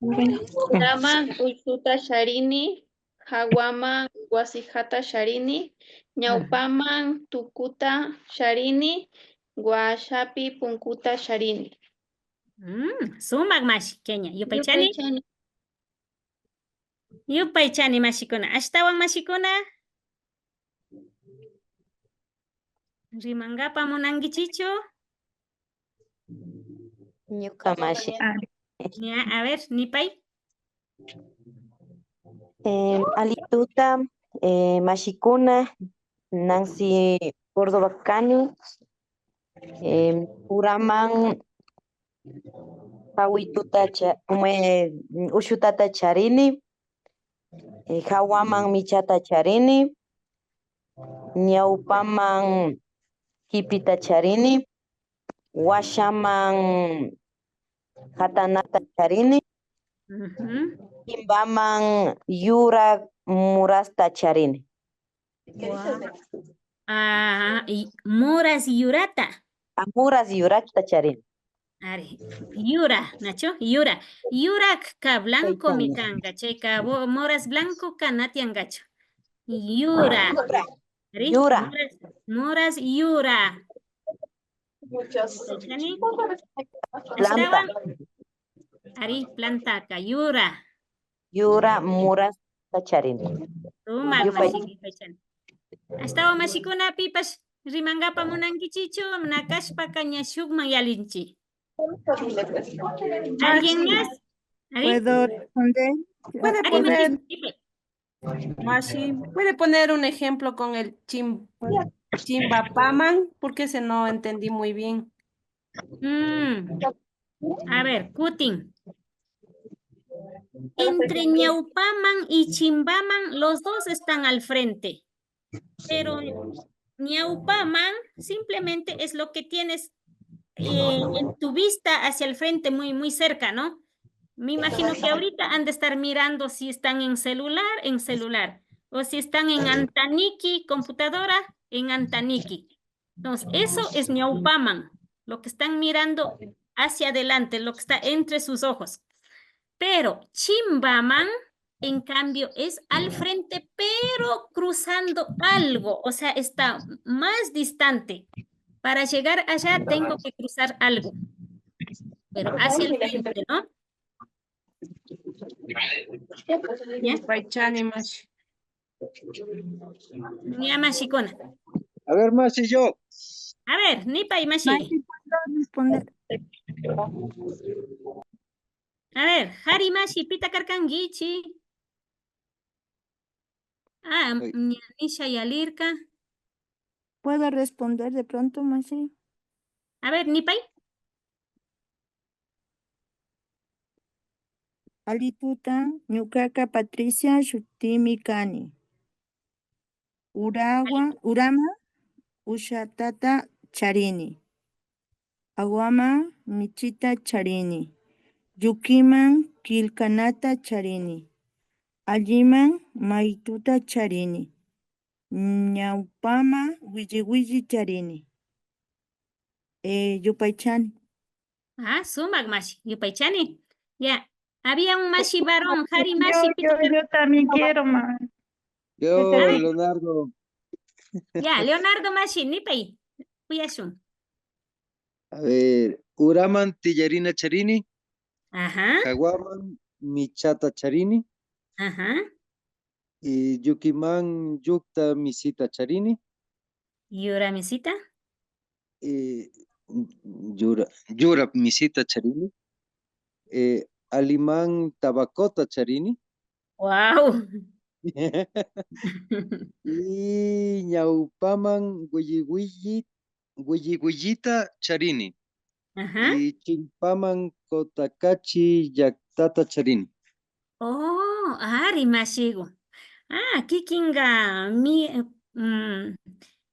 Uraman uyshuta sharini, jawaman wasijata sharini, ñawpaman tukuta sharini, washapi punkuta sharini. Mm, sumak mashi, Kenia. Yupaychani. Yupaychani. Yupaychani mashikuna. Ashtawan mashikuna. Rimangapa munankichichu? Ñuka mashi. Ña, a ver, nipay. Em, alli tuta, eh, mashikuna, Nancy Córdoba kani. Em, uraman jawituta cha-, como, eh, ushutata charini. Eh, jawaman michata charini. Ñawpaman kipita charini. Washaman jatanata charini. Ujú. Chimbaman yurak murasta charini. Wow. Ah, y muras yurata. Ah, muras yurata charini. Ari, yura, nachu? Yura. Yurakka blancomi kanga, chayka bo-, muras blancoka na tiyangachu. Yura. Ari, yura. Muras, muras yura. Muchas. Planta. Ashtawan. Ari, plantaka, yura. Yura murasta charini. Sumak. Yupay. Mashi, yupaychani. Ashtawan mashikuna pipash rimangapa munankichichu, na kashpaka ña shukman yalinchi. ¿Alguien más? Ari. ¿Puedo responder? ¿Puede poner? Ari, mashi, yupay. Mashi, ¿puede poner un ejemplo con el chim-, chimbapaman? Porque ese no entendí muy bien. Mm. A ver, kutin. Entre ñawpaman y chimbaman, los dos están al frente. Pero ñawpaman simplemente es lo que tienes, eh, en tu vista hacia el frente, muy, muy cerca, ¿no? Me imagino que ahorita han de estar mirando si están en celular, en celular, o si están en antaniki, computadora, en antaniki. Entonces, eso es ñawpaman, lo que están mirando hacia adelante, lo que está entre sus ojos. Pero chimbaman, en cambio, es al frente, pero cruzando algo, o sea, está más distante. Para llegar allá tengo que cruzar algo, pero hacia el frente, ¿no? ¿Ya? Yupaychani, mashi. Ña, mashikuna. A ver, mashi, yo. A ver, nipay, mashi. Mashi, ¿puedo responder? A ver, Jari mashi, pita karkankichi? Ah, ay. Ña nisha yalirka. ¿Puedo responder de pronto, mashi? A ver, nipay. Alli tuta, ñukaka Patricia shutimi kani. Urawa, uraman ushatata charini. Awaman michita charini. Llukiman killkanata charini. Alliman maytuta charini. Ñawpaman willi willi charini. Eh, yupaychani. Ah, sumak mashi, yupaychani. Ya, había un mashi varón, Jari mashi, yo, yo, yo también quiero, ma. Yo, Leonardo. Ya, Leonardo mashi, nipay, kuyashun. A ver, uraman tillarina charini. Ajá. Jawaman michata charini. Ajá. Y llukiman llukta misita charini. Yura misita. Eh, yura, yura misita charini. Eh, alliman tabacota charini. Wow. Y ñawpaman willi willi, willi willita charini. Ajá. Y chimpaman Cotacachi llaktata charini. Oh, ari mashigu. Ah, kikinga mi, mm,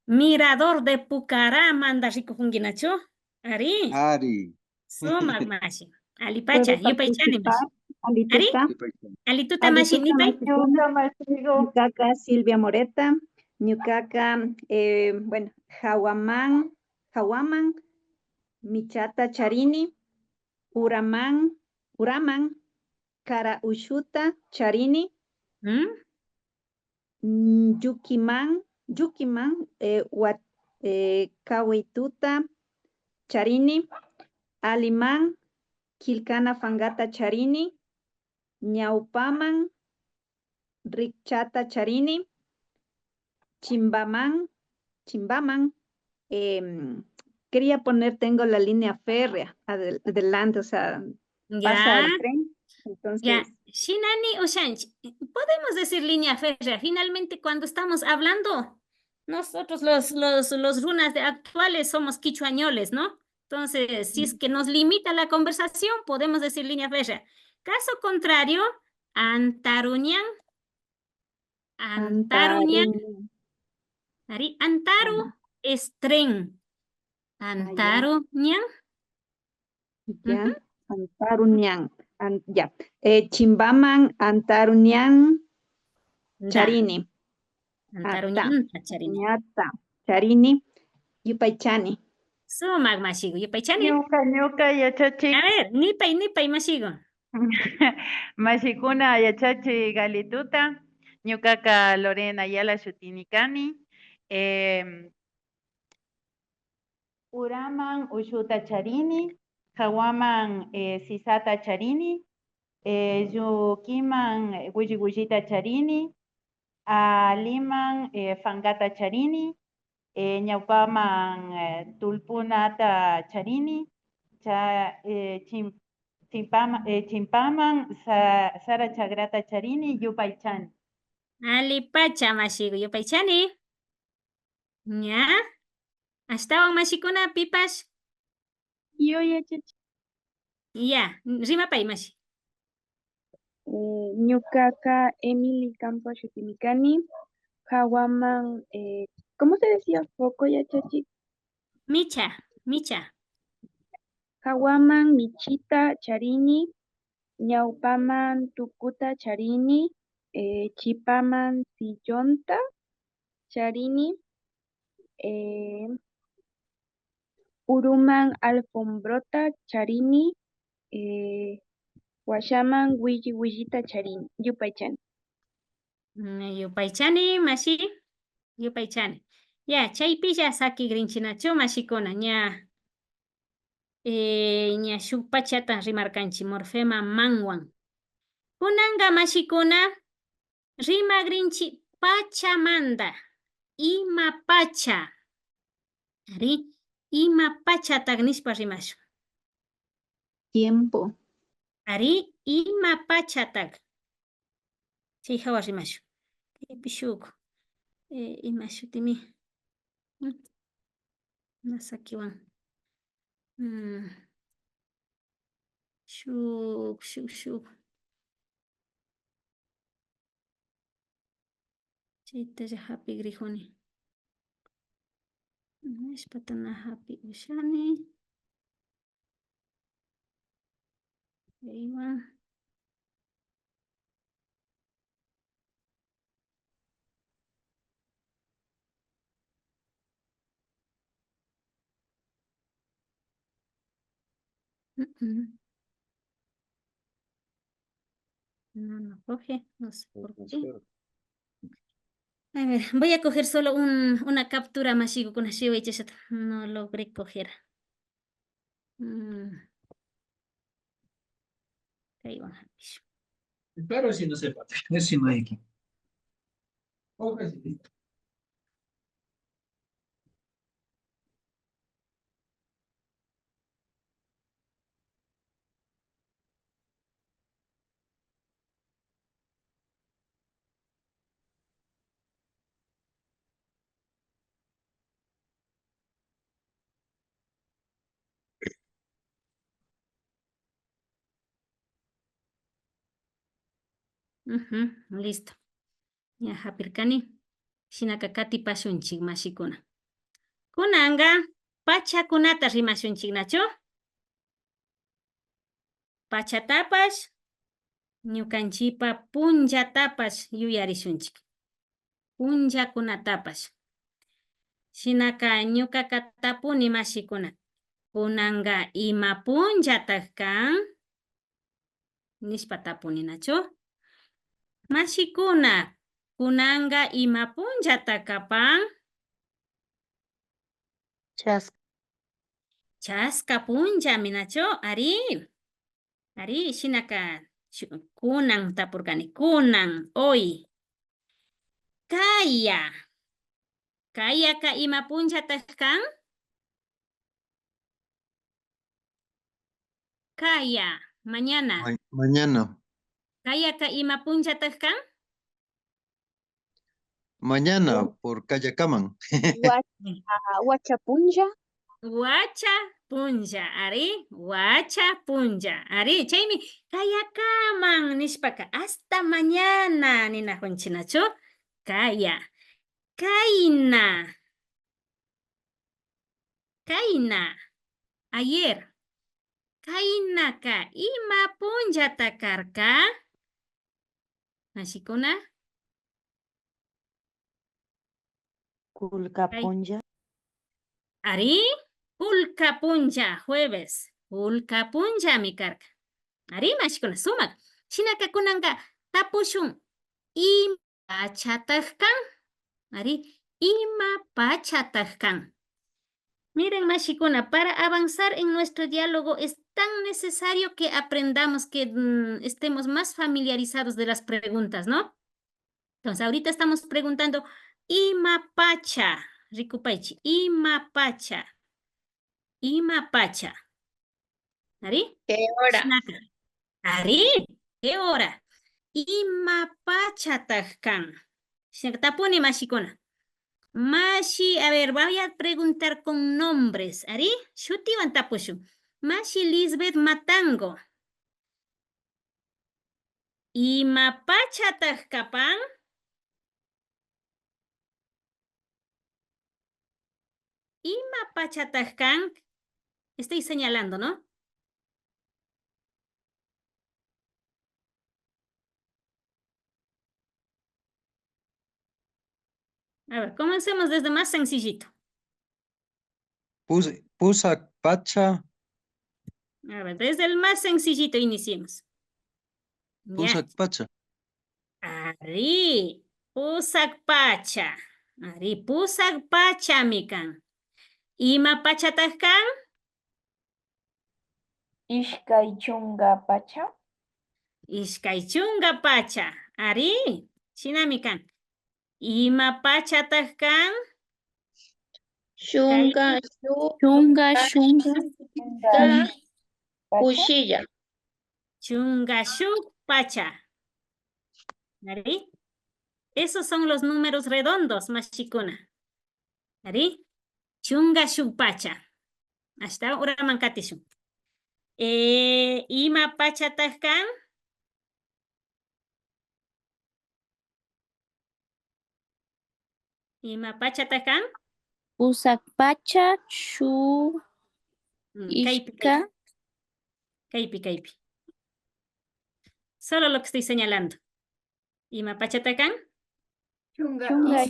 Mirador de Pucaramanta rikukunkinachu? Ari. Ari. Sumak mashi. Alipacha, yupaychani mashi. Ari. Alli tuta mashi, nipay. Ñukaka Silvia Moreta, Ñukaka, eh, bueno, jawaman, jawaman michata charini, uraman, uraman kara ushuta charini, Mm? mm, llukiman, llukiman, eh, wat-, eh, kawituta charini, aliman killkana fangata charini, ñawpaman rikchata charini, chimbaman, chimbaman, em, quería poner, tengo la línea férrea adel-, adelante, o sea, pasa el Ya, tren. ya. Entonces, Shinami ushanchi. Podemos decir línea férrea. Finalmente, cuando estamos hablando, nosotros los, los, los runas de actuales somos quichuañoles, ¿no? Entonces, si es que nos limita la conversación, podemos decir línea férrea. Caso contrario, antaruñan. Antaruñan. Antaruñan. Ari, antaru es tren. Ah, ya. Antaruñan. Ya, Ujú. Antaruñan. An-, ya. Eh, chimbaman antaruñan Da. charini. Antaruñanta charini. Ñata charini. Yupaychani. Sumak mashiku, yupaychani. Ñuka, ñuka yachachik. A ver, nipay, nipay mashiku. Mashikuna yachachik alituta. Ñukaka Lorena Ayala shutimi kani. Em, uraman ushuta charini, jawaman, eh, sisata charini, eh, llukiman, eh, willi willita charini, aliman, eh, fangata charini, eh, ñawpaman, eh, tullpunata charini, cha-, eh, chim-, chimpama-, eh, chimpaman sa-, sara chakrata charini, yupaychani. Allipacha mashiku, yupaychani. Ña. Ashtawan mashikuna pipash. Yo yachachik. Ya, rimapay mashi. Eh, ñukaka Emily Campo shutimi kani. Jawaman, eh, ¿cómo se decía? Foco yachachik. Micha, micha. Jawaman michita charini, ñawpaman tukuta charini, eh, chipaman sillonta charini, eh, uruman alfombrota charini, eh, washaman willi willita charini, yupaychani. Mm, yupaychani, mashi, yupaychani. Ya, chaypilla sakigrinchinachu, mashikuna, ña. Eh, ña shuk pachata rimarkanchi, morfema manwan. Kunanka, mashikuna, rimagrinchi pachamanta. Ima pacha. Ari, ima pachatak nishpa rimashun. Tiempo. Ari, ima pachatak. Chay jawa rimashun. Kaypi shuk, eh, ima shutimi. Mm. Masakiwan. Mm. Shuk, shuk, shuk. Chaytalla japigrijuni. Nishpata na japi ushani. Chaywan. Mm, mm. No, no coge, no sé por qué. A ver, voy a coger solo un, una captura, mashikukuna, shiwaychashata. No logré coger. Mm. Kaywan japishun. Pero si no se puede, si no hay aquí. Ujú, listo. Ña japirkani. Shinaka katipashunchik, mashikuna. Kunanka pachakunata rimashunchik, nachu? Pachatapash, ñukanchipa punllatapash yuyarishunchik. punllakunatapash. Shinaka ñukaka tapuni mashikuna, kunanka ima punllatak kan? Nishpa tapuni nachu? Mashikuna, kunanka ima punllata kapan? Chas-, chaska punllami nachu? Ari. Ari, shinaka shu-, kunan tapurkani, kunan, hoy. Kaya. Kayaka ima punllatak kan? Kaya, mañana. Ma-, mañana. Kayaka ima punllatak kan? Mañana por kayakaman. Wa-, ah, wacha punlla. Wacha punlla, ari, wacha punlla, ari, chaymi kayakaman nishpaka hasta mañana ninakunchik nachu? Kaya, kayna, kayna, ayer, kaynaka ima punllata karka? Mashikuna? Kullka Kay- punlla. Ari, kullka punlla, jueves. Kullka punllami karka. Ari, mashikuna, sumak. Shinaka kunanka tapushun, ima pachatak kan? Ari, ima pachatak kan? Miren, mashikuna, para avanzar en nuestro diálogo es tan necesario que aprendamos, que, mm, estemos más familiarizados de las preguntas, ¿no? Entonces, ahorita estamos preguntando, ima pacha, rikupaychi, ima pacha, ima pacha. Ari? ¿Qué hora? Shinaka. Ari, ¿qué hora? Ima pachatak kan? Shinaka tapuni mashikuna. Mashi, a ver, voy a preguntar con nombres. Ari, shutiwan tapushun. Mashi Lisbeth Matango. Ima pachatak kapan? Ima pachatak kan? Estoy señalando, ¿no? A ver, comencemos desde más sencillito. Pus-, pusak pacha. A ver, desde el más sencillito iniciemos. Ya. Pusak pacha. Ari, pusak pacha. Ari, pusak pachami kan. Ima pachatak kan? Ishkay chunka pacha. Ishkay chunka pacha. Ari, shinami kan. Ima pachatak kan? Chunka shuk Chunka, pacha. Chunka. Chunka pacha. Kushilla. Chunka shuk pacha. Ari. Esos son los números redondos, mashikuna. Ari. Chunka shuk pacha. Ashtawan uraman katishun. Eh, ima pachatak kan? Ima pachatak kan? Pusak pacha, shuk, mm, kaypi, ishka. Kaypi, kaypi. Solo lo que estoy señalando. Ima pachatak kan? Chunka. Chunka.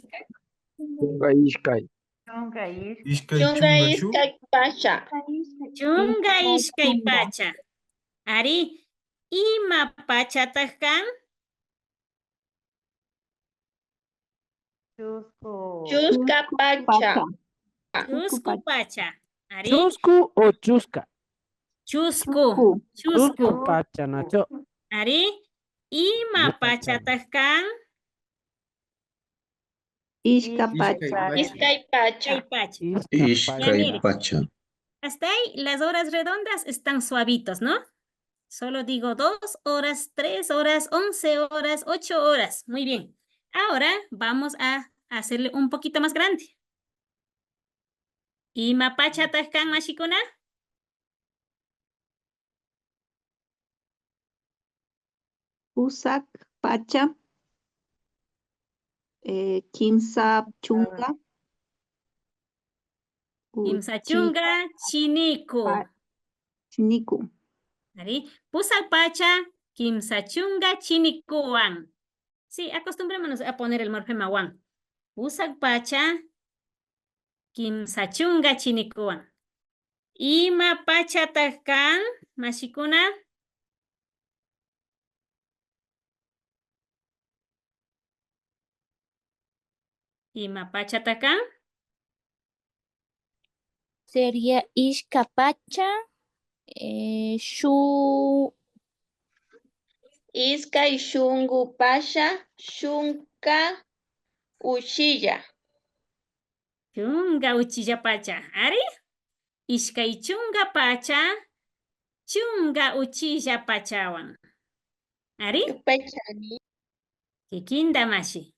Chunka ishkay. Chunka ishkay. Ishkay chunka shuk. Chunka ishkay pacha. Chunka ishkay pacha. Ari, ima pachatak kan? Chusku. Chuska pacha. Chusku pacha. Ari. Chusku o chuska? Chusku. Chusku. Chusku pacha, nachu? Ari. Ima pachatak kan? Ishka pacha. Ishkay pacha. Ishkay pacha. Ishkay pacha. Ya, mire. Hasta ahí, las horas redondas están suavitos, ¿no? Solo digo dos horas, tres horas, once horas, ocho horas. Muy bien. Ahora vamos a hacerle un poquito más grande. Ima pachatak kan, mashikuna? Pusak pacha, eh, kimsa chunka. Kimsa chunka chiniku. Chiniku. Ari, pusak pacha, kimsa chunka chinikuwan. Sí, acostumbrémonos a poner el morfema wan. Pusak pacha kimsa chunka chinikuwan. Ima pachata kan, mashikuna? Ima pachata kan? Sería ishka pacha, eh, shu- Iskay shunku pacha, chunka uchilla. Chunka uchilla pacha, ari? Ishkay chunka pacha, chunka uchilla pachawan. Ari? Yupaychani. Kikinta, mashi.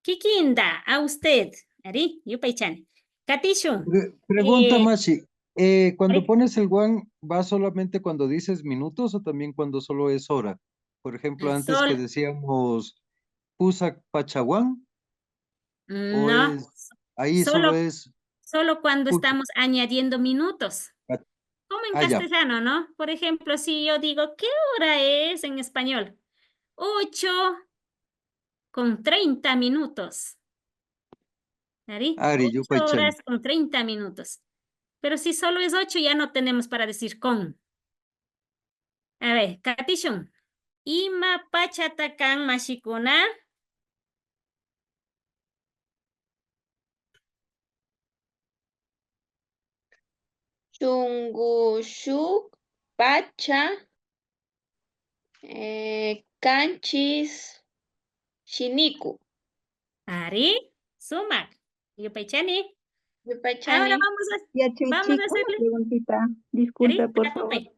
Kikinta, a usted. Ari, yupaychani. Katishun. Pre- pregunta, eh, mashi. Eh, cuando eh, pones el wan, ¿va solamente cuando dices minutos o también cuando solo es hora? Por ejemplo, eh, antes que sol- decíamos pusak pachawan, o no, es, ahí solo, solo es solo cuando pus- estamos añadiendo minutos. Ah, como en ah, ya. Castellano, ¿no? Por ejemplo, si yo digo, ¿qué hora es en español? Ocho con treinta minutos. Ari, ari, ocho yupaychani. Horas con treinta minutos. Pero si solo es ocho, ya no tenemos para decir con. A ver, katishun. Ima pachata kan, mashikuna? Chunkushuk pacha, eh, kanchis chiniku. Ari, sumak. Yupaychani. Yupaychani. Ahora vamos a, vamos a hacerle una preguntita. Disculpe, por favor. Tapupay,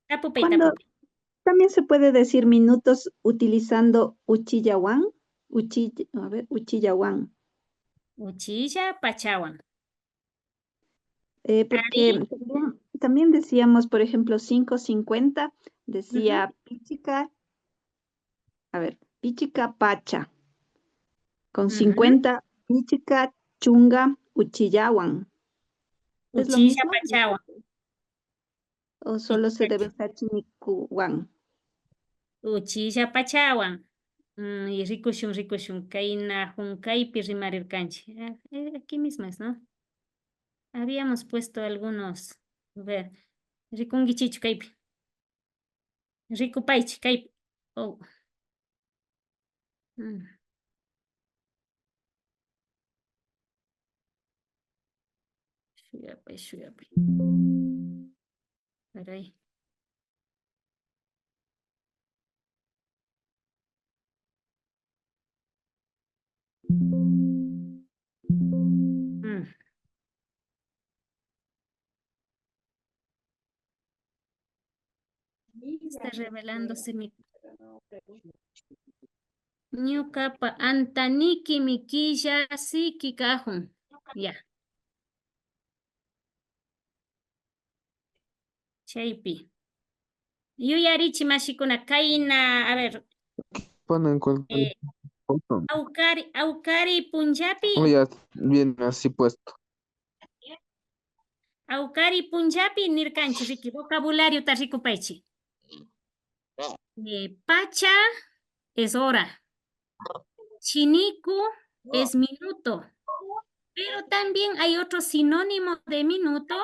tapupay. Cuando también se puede decir minutos utilizando uchillawan, uchi-, a ver, uchillawan. Uchilla pachawan. Eh, porque también, también decíamos, por ejemplo, cinco cincuenta, decía pichika, a ver, pichika pacha. Con cincuenta, pichika chunka uchillawan. ¿Es lo mismo? Uchilla pachawan. ¿O solo se debe usar chinikuwan? Uchilla pachawan. Mm, y rikushun, rikushun. Kayna hunkaypi rimarirkanchik. Ah, eh, aquí mismo es, ¿no? Habíamos puesto algunos. A ver, rikunkichichu kaypi. Rikupaychik kaypi. Oh. Mm. Shuyapay, shuyapay. Paray. Mm. Está revelándose mi. Ñukapa antanikimi killa siki kajun. Ya. Chaypi. Yuyarichi mashikuna, kayna, a ver. Ponen cualquier eh, cosa. Awkari, awkari punllapi. Oh, ya viene así puesto. Awkari punllapi nirkanchi, riki, vocabulariota rikupaychi. Eh, pacha es hora. Chiniku es minuto. Pero también hay otro sinónimo de minuto,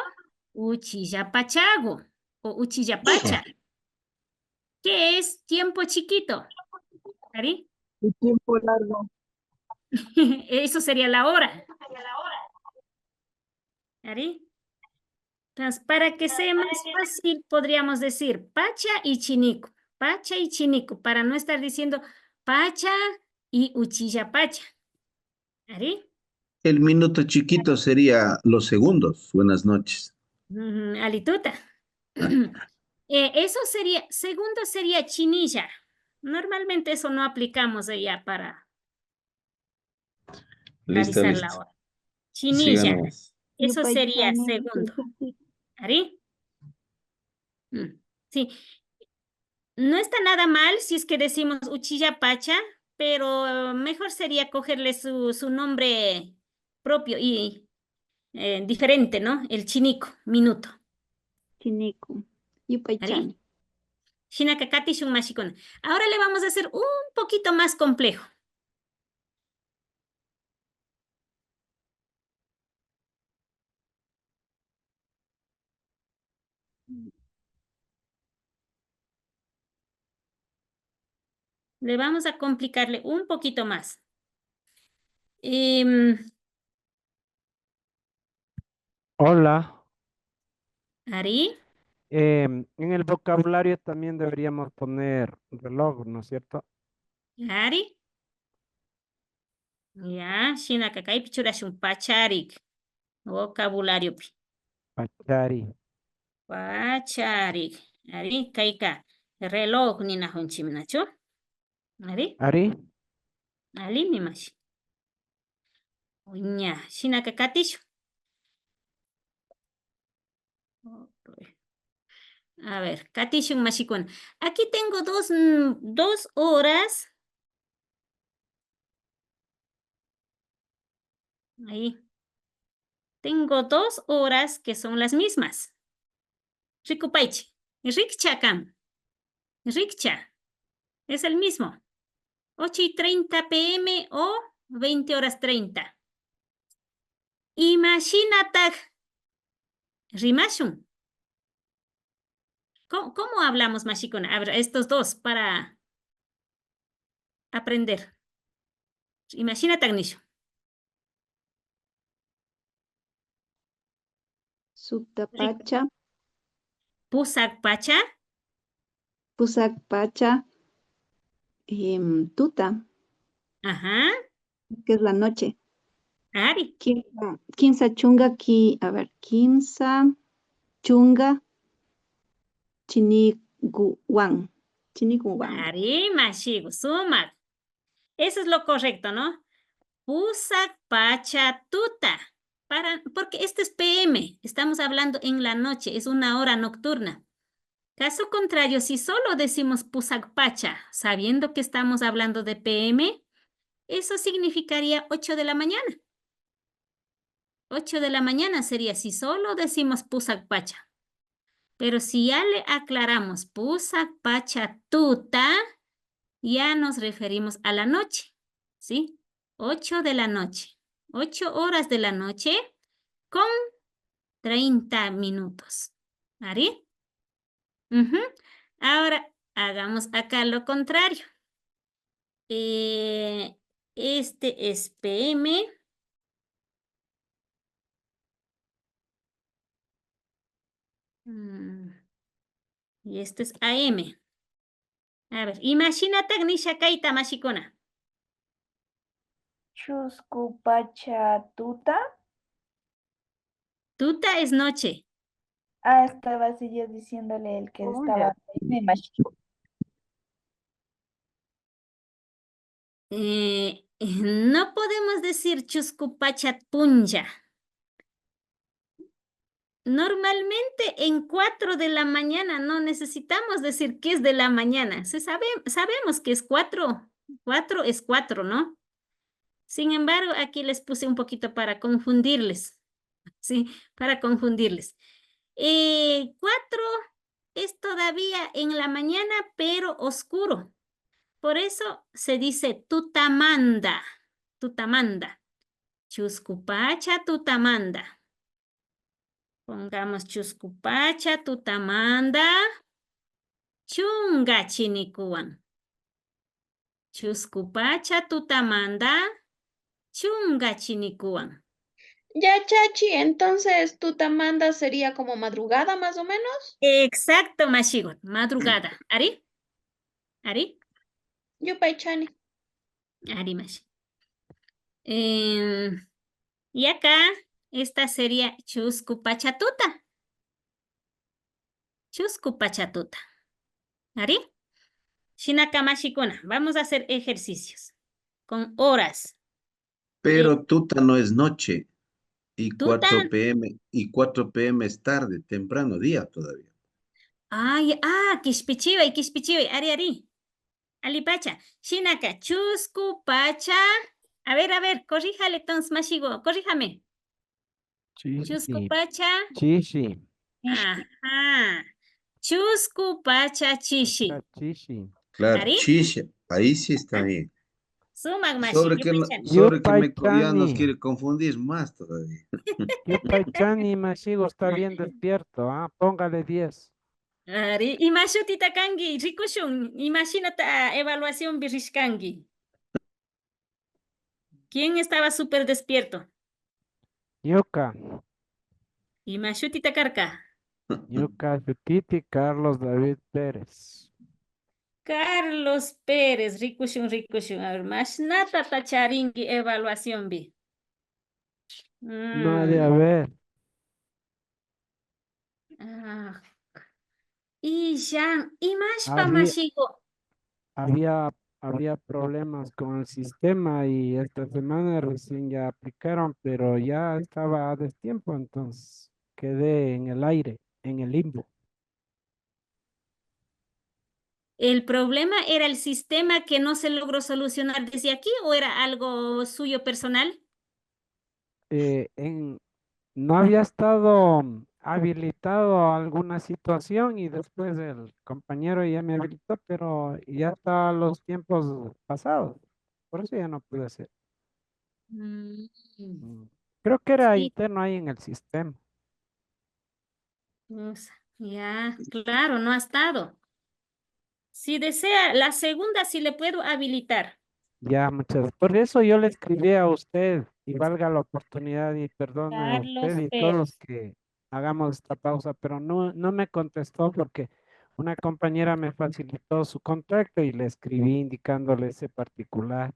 uchilla pachagu o uchilla pacha, que es tiempo chiquito. ¿Ari? Y tiempo largo. Eso sería la hora. ¿Ari? Entonces, para que sea más fácil, podríamos decir pacha y chiniku. Pacha y chiniku, para no estar diciendo pacha y uchilla pacha. ¿Ari? El minuto chiquito sería los segundos. Buenas noches. Ujú, alituta. Eh, eso sería, segundo sería chinilla. Normalmente eso no aplicamos allá para Listo, avisar la listo. Hora. Chinilla. Sigamos. Eso sería segundo. ¿Ari? Mm, sí. No está nada mal si es que decimos uchilla pacha, pero mejor sería cogerle su, su nombre propio y eh, diferente, ¿no? El chinico, minuto. Chinico. Yupaychani. Shinaka katishun mashikuna. Ahora le vamos a hacer un poquito más complejo. Le vamos a complicarle un poquito más. Em, Hola. Ari, Em, en el vocabulario también deberíamos poner reloj, ¿no es cierto? Ari. Ya, shinaka kaypi churashun pacharik. Vocabulariopi. Pachari. Pacharik. Ari, kayka reloj ninajunchimi, nachu? Ari, Ari. Alimi mashi. Ña, shinaka katishun. A ver, katishun mashikuna. Aquí tengo dos, mm, dos horas. Ahí. Tengo dos horas que son las mismas. Rikupaychi. Rikcha kan. Rikcha. Es el mismo. Ocho y treinta P M o veinte horas treinta. Imashinatak rimashun. ¿Cómo, cómo hablamos, mashikuna? A ver, estos dos para aprender. Imashinatak nishun. Sukta pacha, Pusak pacha. Pusak pacha, em, tuta, Ajá. Que es la noche. Ari. Kimsa, kimsa chunka ki, a ver, kimsa chunka chinikuwan. Chinikuwan. Ari, mashiku, sumak. Eso es lo correcto, ¿no? Pusak pacha tuta. Para, porque este es P M, estamos hablando en la noche, es una hora nocturna. Caso contrario, si solo decimos pusak pacha, sabiendo que estamos hablando de P M, eso significaría ocho de la mañana. Ocho de la mañana sería si solo decimos pusak pacha. Pero si ya le aclaramos pusak pacha tuta, ya nos referimos a la noche, ¿sí? Ocho de la noche. Ocho horas de la noche con treinta minutos. ¿Ari? Ujú. Ahora hagamos acá lo contrario. Eh, este es P M. Mm, y este es A M. A ver, imashinatak nisha kayta, mashikuna. Chusku pacha tuta. Tuta es noche. Ah, estaba, seguía diciéndole el que estaba. Me imagino. Eh, no podemos decir chusku pacha punlla. Normalmente en cuatro de la mañana no necesitamos decir que es de la mañana. Se sabe, sabemos que es cuatro. Cuatro es cuatro, ¿no? Sin embargo, aquí les puse un poquito para confundirles. Sí, para confundirles. Eh, cuatro es todavía en la mañana, pero oscuro. Por eso se dice tutamanda, tutamanda. Chusku pacha tutamanda. Pongamos chusku pacha tutamanda chunka chinikuwan. Chusku pacha tutamanda chunka chinikuwan. Ya, Chachi, entonces tutamanda sería como madrugada más o menos. Exacto, mashiku, madrugada. Ari? Ari? Yupaychani. Ari, mashi. Em, y acá, esta sería chusku pacha tuta. Chusku pacha tuta. Ari? Shinaka, mashikuna, vamos a hacer ejercicios con horas. Pero tuta no es noche. Y Tuta. cuatro P M, y cuatro P M es tarde, temprano, día todavía. Ay, ah, kishpichiway, kishpichiway, ari, ari. Allipacha. Shinaka, chusku pacha. A ver, a ver, corríjale, entonces, mashiku, corríjame. Chusku Chishi. Pacha. Chishi. Ajá. Chusku pacha chishi. Pacha chishi. Claro, Ari? Chishi, ahí sí está bien. Sumak mashi, sobre que, yupaychani, sobre que me, ya nos quiere confundir más todavía. Yupaychani, mashigo, está bien despierto, ¿ah? Póngale diez. Ari, ima shutita kanki, rikushun, imashinata evaluacionpi rishkanki. ¿Quién estaba súper despierto? Ñuka. ¿Ima shutita karka? Ñuka shutiti Carlos David Pérez. Carlos Pérez, rikushun, rikushun. A ver, mashnatata charinki evaluacionpi. Mm. Nadie, a ver. Ah. Y ya, imashpa mashigo. Había, había problemas con el sistema y esta semana recién ya aplicaron, pero ya estaba a destiempo, entonces quedé en el aire, en el limbo. ¿El problema era el sistema que no se logró solucionar desde aquí o era algo suyo personal? Eh, en, no había estado habilitado alguna situación y después el compañero ya me habilitó, pero ya está los tiempos pasados. Por eso ya no pude hacer. Mm. Mm. Creo que era interno ahí en el sistema. Ya, claro, no ha estado. Si desea, la segunda sí le puedo habilitar. Ya, muchas. Por eso yo le escribí a usted y valga la oportunidad y perdone a usted y todos los que hagamos esta pausa, pero no, no me contestó porque una compañera me facilitó su contacto y le escribí indicándole ese particular.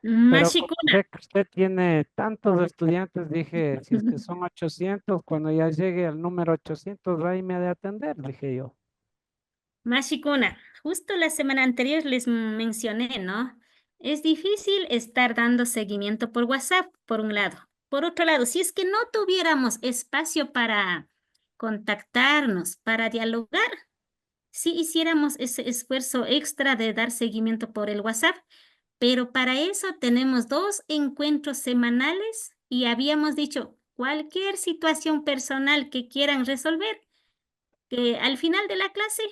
Pero como sé que usted tiene tantos estudiantes, dije, si es que son ochocientos, cuando ya llegue al número ochocientos, ahí me ha de atender, dije yo. Mashikuna, justo la semana anterior les mencioné, ¿no? Es difícil estar dando seguimiento por WhatsApp, por un lado. Por otro lado, si es que no tuviéramos espacio para contactarnos, para dialogar, si hiciéramos ese esfuerzo extra de dar seguimiento por el WhatsApp, pero para eso tenemos dos encuentros semanales y habíamos dicho, cualquier situación personal que quieran resolver, que al final de la clase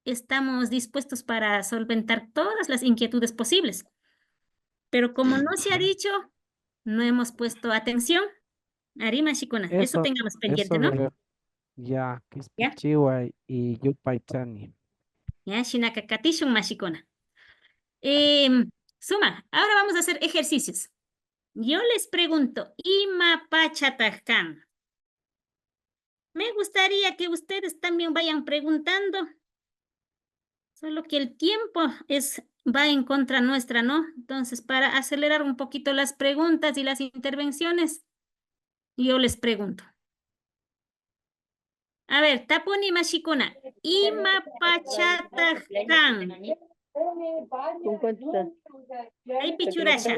estamos dispuestos para solventar todas las inquietudes posibles. Pero como no se ha dicho, no hemos puesto atención. Ari mashikuna, eso tengamos pendiente, ¿no? Ya, Kishpichiwa y Yupaychani. Ya, shinaka katishun mashikuna. Em, suma, ahora vamos a hacer ejercicios. Yo les pregunto, ¿ima pachata kan? Me gustaría que ustedes también vayan preguntando. Solo que el tiempo es, va en contra nuestra, ¿no? Entonces, para acelerar un poquito las preguntas y las intervenciones, yo les pregunto. A ver, tapuni mashikuna, ¿ima pachata kan? Ay, pichurasha.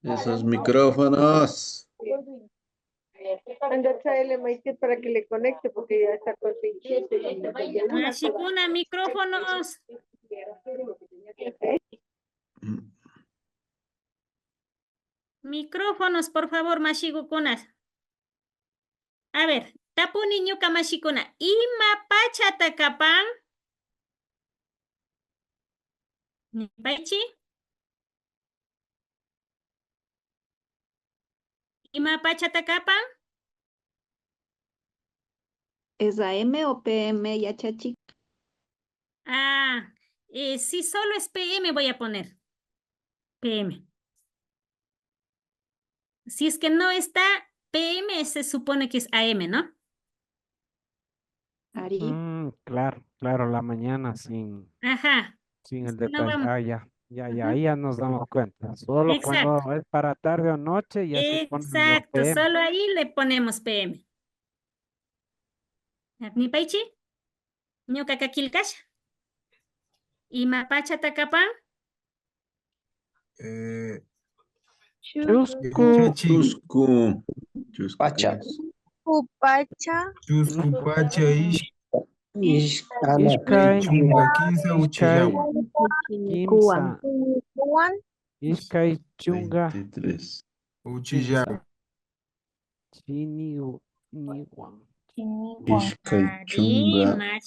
Esos micrófonos. Anda, tráele, Maite, para que le conecte, porque ya está con veintisiete. Mashikuna, micrófonos. Micrófonos, por favor, mashikukuna. A ver, tapuni ñuka mashikuna, ¿ima pachata kapan? Nipaychi. ¿Ima pachata kapan? ¿Es A M o P M, yachachik? Ah, eh, sí, solo es P M voy a poner. P M. Si es que no está P M, se supone que es A M, ¿no? Ari. Mm, claro, claro, la mañana sin, sin el detalle. Ah, ya, ya, ya, ahí ya nos damos cuenta. Solo cuando es para tarde o noche, ya se pone los P M. Exacto, solo ahí le ponemos P M. Nipaychi, ñukaka killkasha. ¿Ima pachata kapan? Eh, chusku. Chusku. Chusku pacha. Chusku pacha. Chusku pacha ish-, ishkay, chunka kimsa uchillawan. Kimsa. Ishkay chunka. Veintitrés. Uchillawan. Chini, niwan. chinikuwan. Ishkay chunka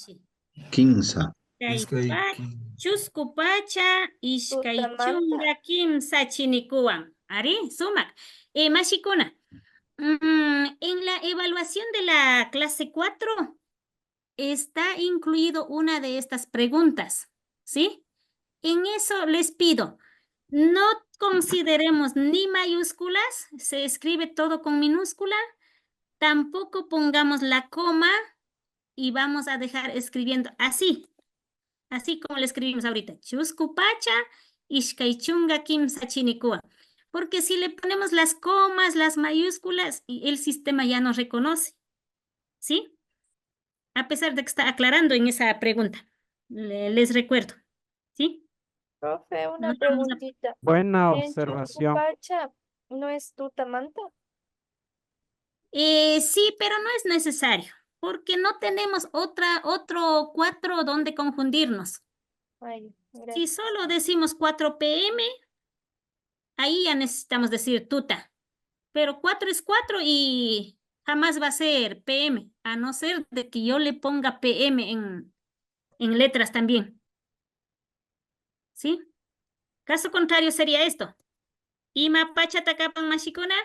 kimsa. Ishkay pa-, chusku pacha, ishkay chunka kimsa chinikuwan. Ari, sumak. Eh, mashikuna, mm, en la evaluación de la clase cuatro, está incluido una de estas preguntas, ¿sí? En eso les pido, no consideremos ni mayúsculas, se escribe todo con minúscula, tampoco pongamos la coma y vamos a dejar escribiendo así, así como le escribimos ahorita, chusku pacha, ishkay chunka kimsa chinikuwan. Porque si le ponemos las comas, las mayúsculas, y el sistema ya no reconoce, ¿sí? A pesar de que está aclarando en esa pregunta, le- les recuerdo, ¿sí? Profe, una preguntita. Buena observación. ¿En chusku pacha no es tuta manta? Eh, sí, pero no es necesario, porque no tenemos otra, otro cuatro donde confundirnos. Ay, si gracias. Solo decimos cuatro P M, ahí ya necesitamos decir tuta. Pero cuatro es cuatro y jamás va a ser P M, a no ser de que yo le ponga P M en, en letras también. ¿Sí? Caso contrario sería esto. ¿Ima pachata kapan, mashikuna?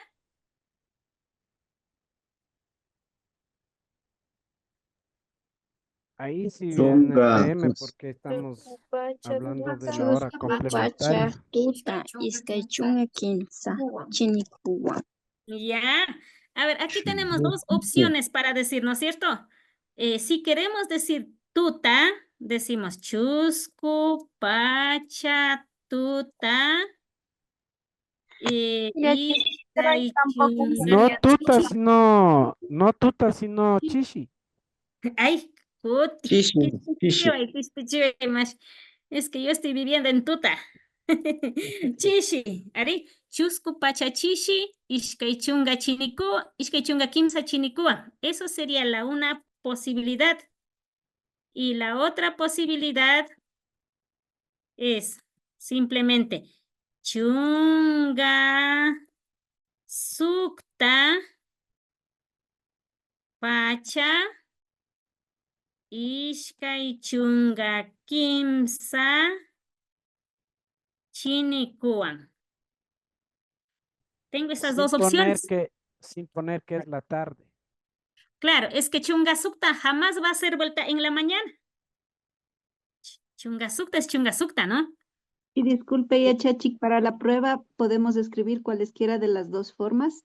Ahí sí viene P M porque estamos hablando de la hora complementaria. Chusku pacha, tuta, ishkay chunka kimsa chinikuwan. Ya. A ver, aquí tenemos dos opciones para decir, ¿no es cierto? Eh, si queremos decir tuta, decimos chusku pacha tuta. Eh, y no tuta, sino, no tuta, sino chishi. Ay, kuti. Chishi, chishi. Kishpichiway, kishpichiway, mash. Es que yo estoy viviendo en tuta. Chishi, ari, chusku pacha chishi, ishkay chunka chiniku, ishkay chunka kimsa chinikuwan. Eso sería la una posibilidad. Y la otra posibilidad es simplemente chunka sukta pacha, ishkay chunka kimsa chinikuwan. Tengo esas dos opciones. Sin poner que, sin poner que es la tarde. Claro, es que chunka sukta jamás va a ser vuelta en la mañana. Ch-, chunka sukta es chunka sukta, ¿no? Y disculpe, yachachik, para la prueba, ¿podemos escribir cualesquiera de las dos formas?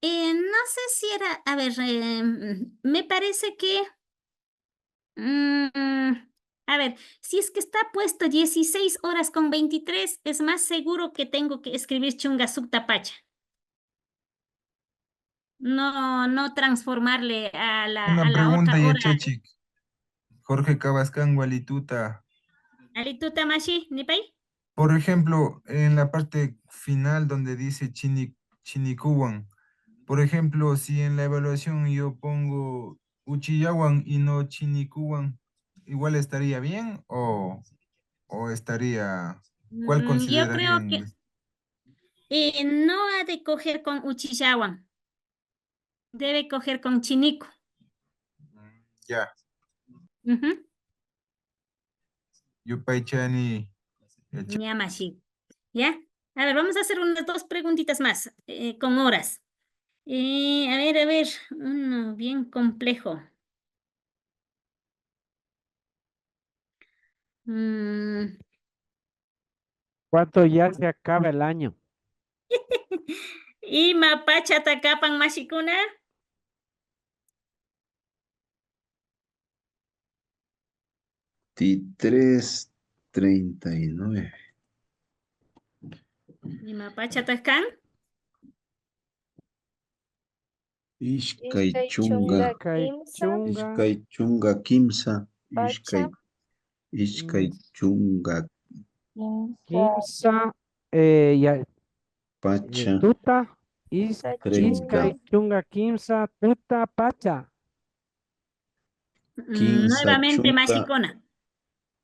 Eh, no sé si era, a ver, eh, mm, me parece que, mm, a ver, si es que está puesto dieciséis horas con veintitrés, es más seguro que tengo que escribir chunka sukta pacha. No, no transformarle a la, a la otra hora. Una pregunta, yachachik. Jorge Cabascán, alituta. Alituta, mashi, nipay. Por ejemplo, en la parte final donde dice chini-, chinikuwan, por ejemplo, si en la evaluación yo pongo uchillawan y no chinikuwan, ¿igual estaría bien o, o estaría, cuál considerarían? Mm, yo creo que, eh, no ha de coger con uchillawan. Debe coger con chiniku. Mm, ya. Ujú. Yupaychani, yacha-. Ña, mashi. ¿Ya? A ver, vamos a hacer unas dos preguntitas más, eh, con horas. Eh, a ver, a ver, uno bien complejo. Mm. ¿Cuándo ya se acaba el año? ¿Ima pachata kapan, mashikuna? Veintitrés treinta y nueve. ¿Ima pachata kan? Ishkay chunka. Ishkay chunka. Ishkay chunka kimsa. Ishkay, ishkay chunka. Kimsa, eh, ya, pacha. Eh, tuta, is-, treinta. Ishkay chunka kimsa, tuta, pacha. Mm, nuevamente, mashikuna.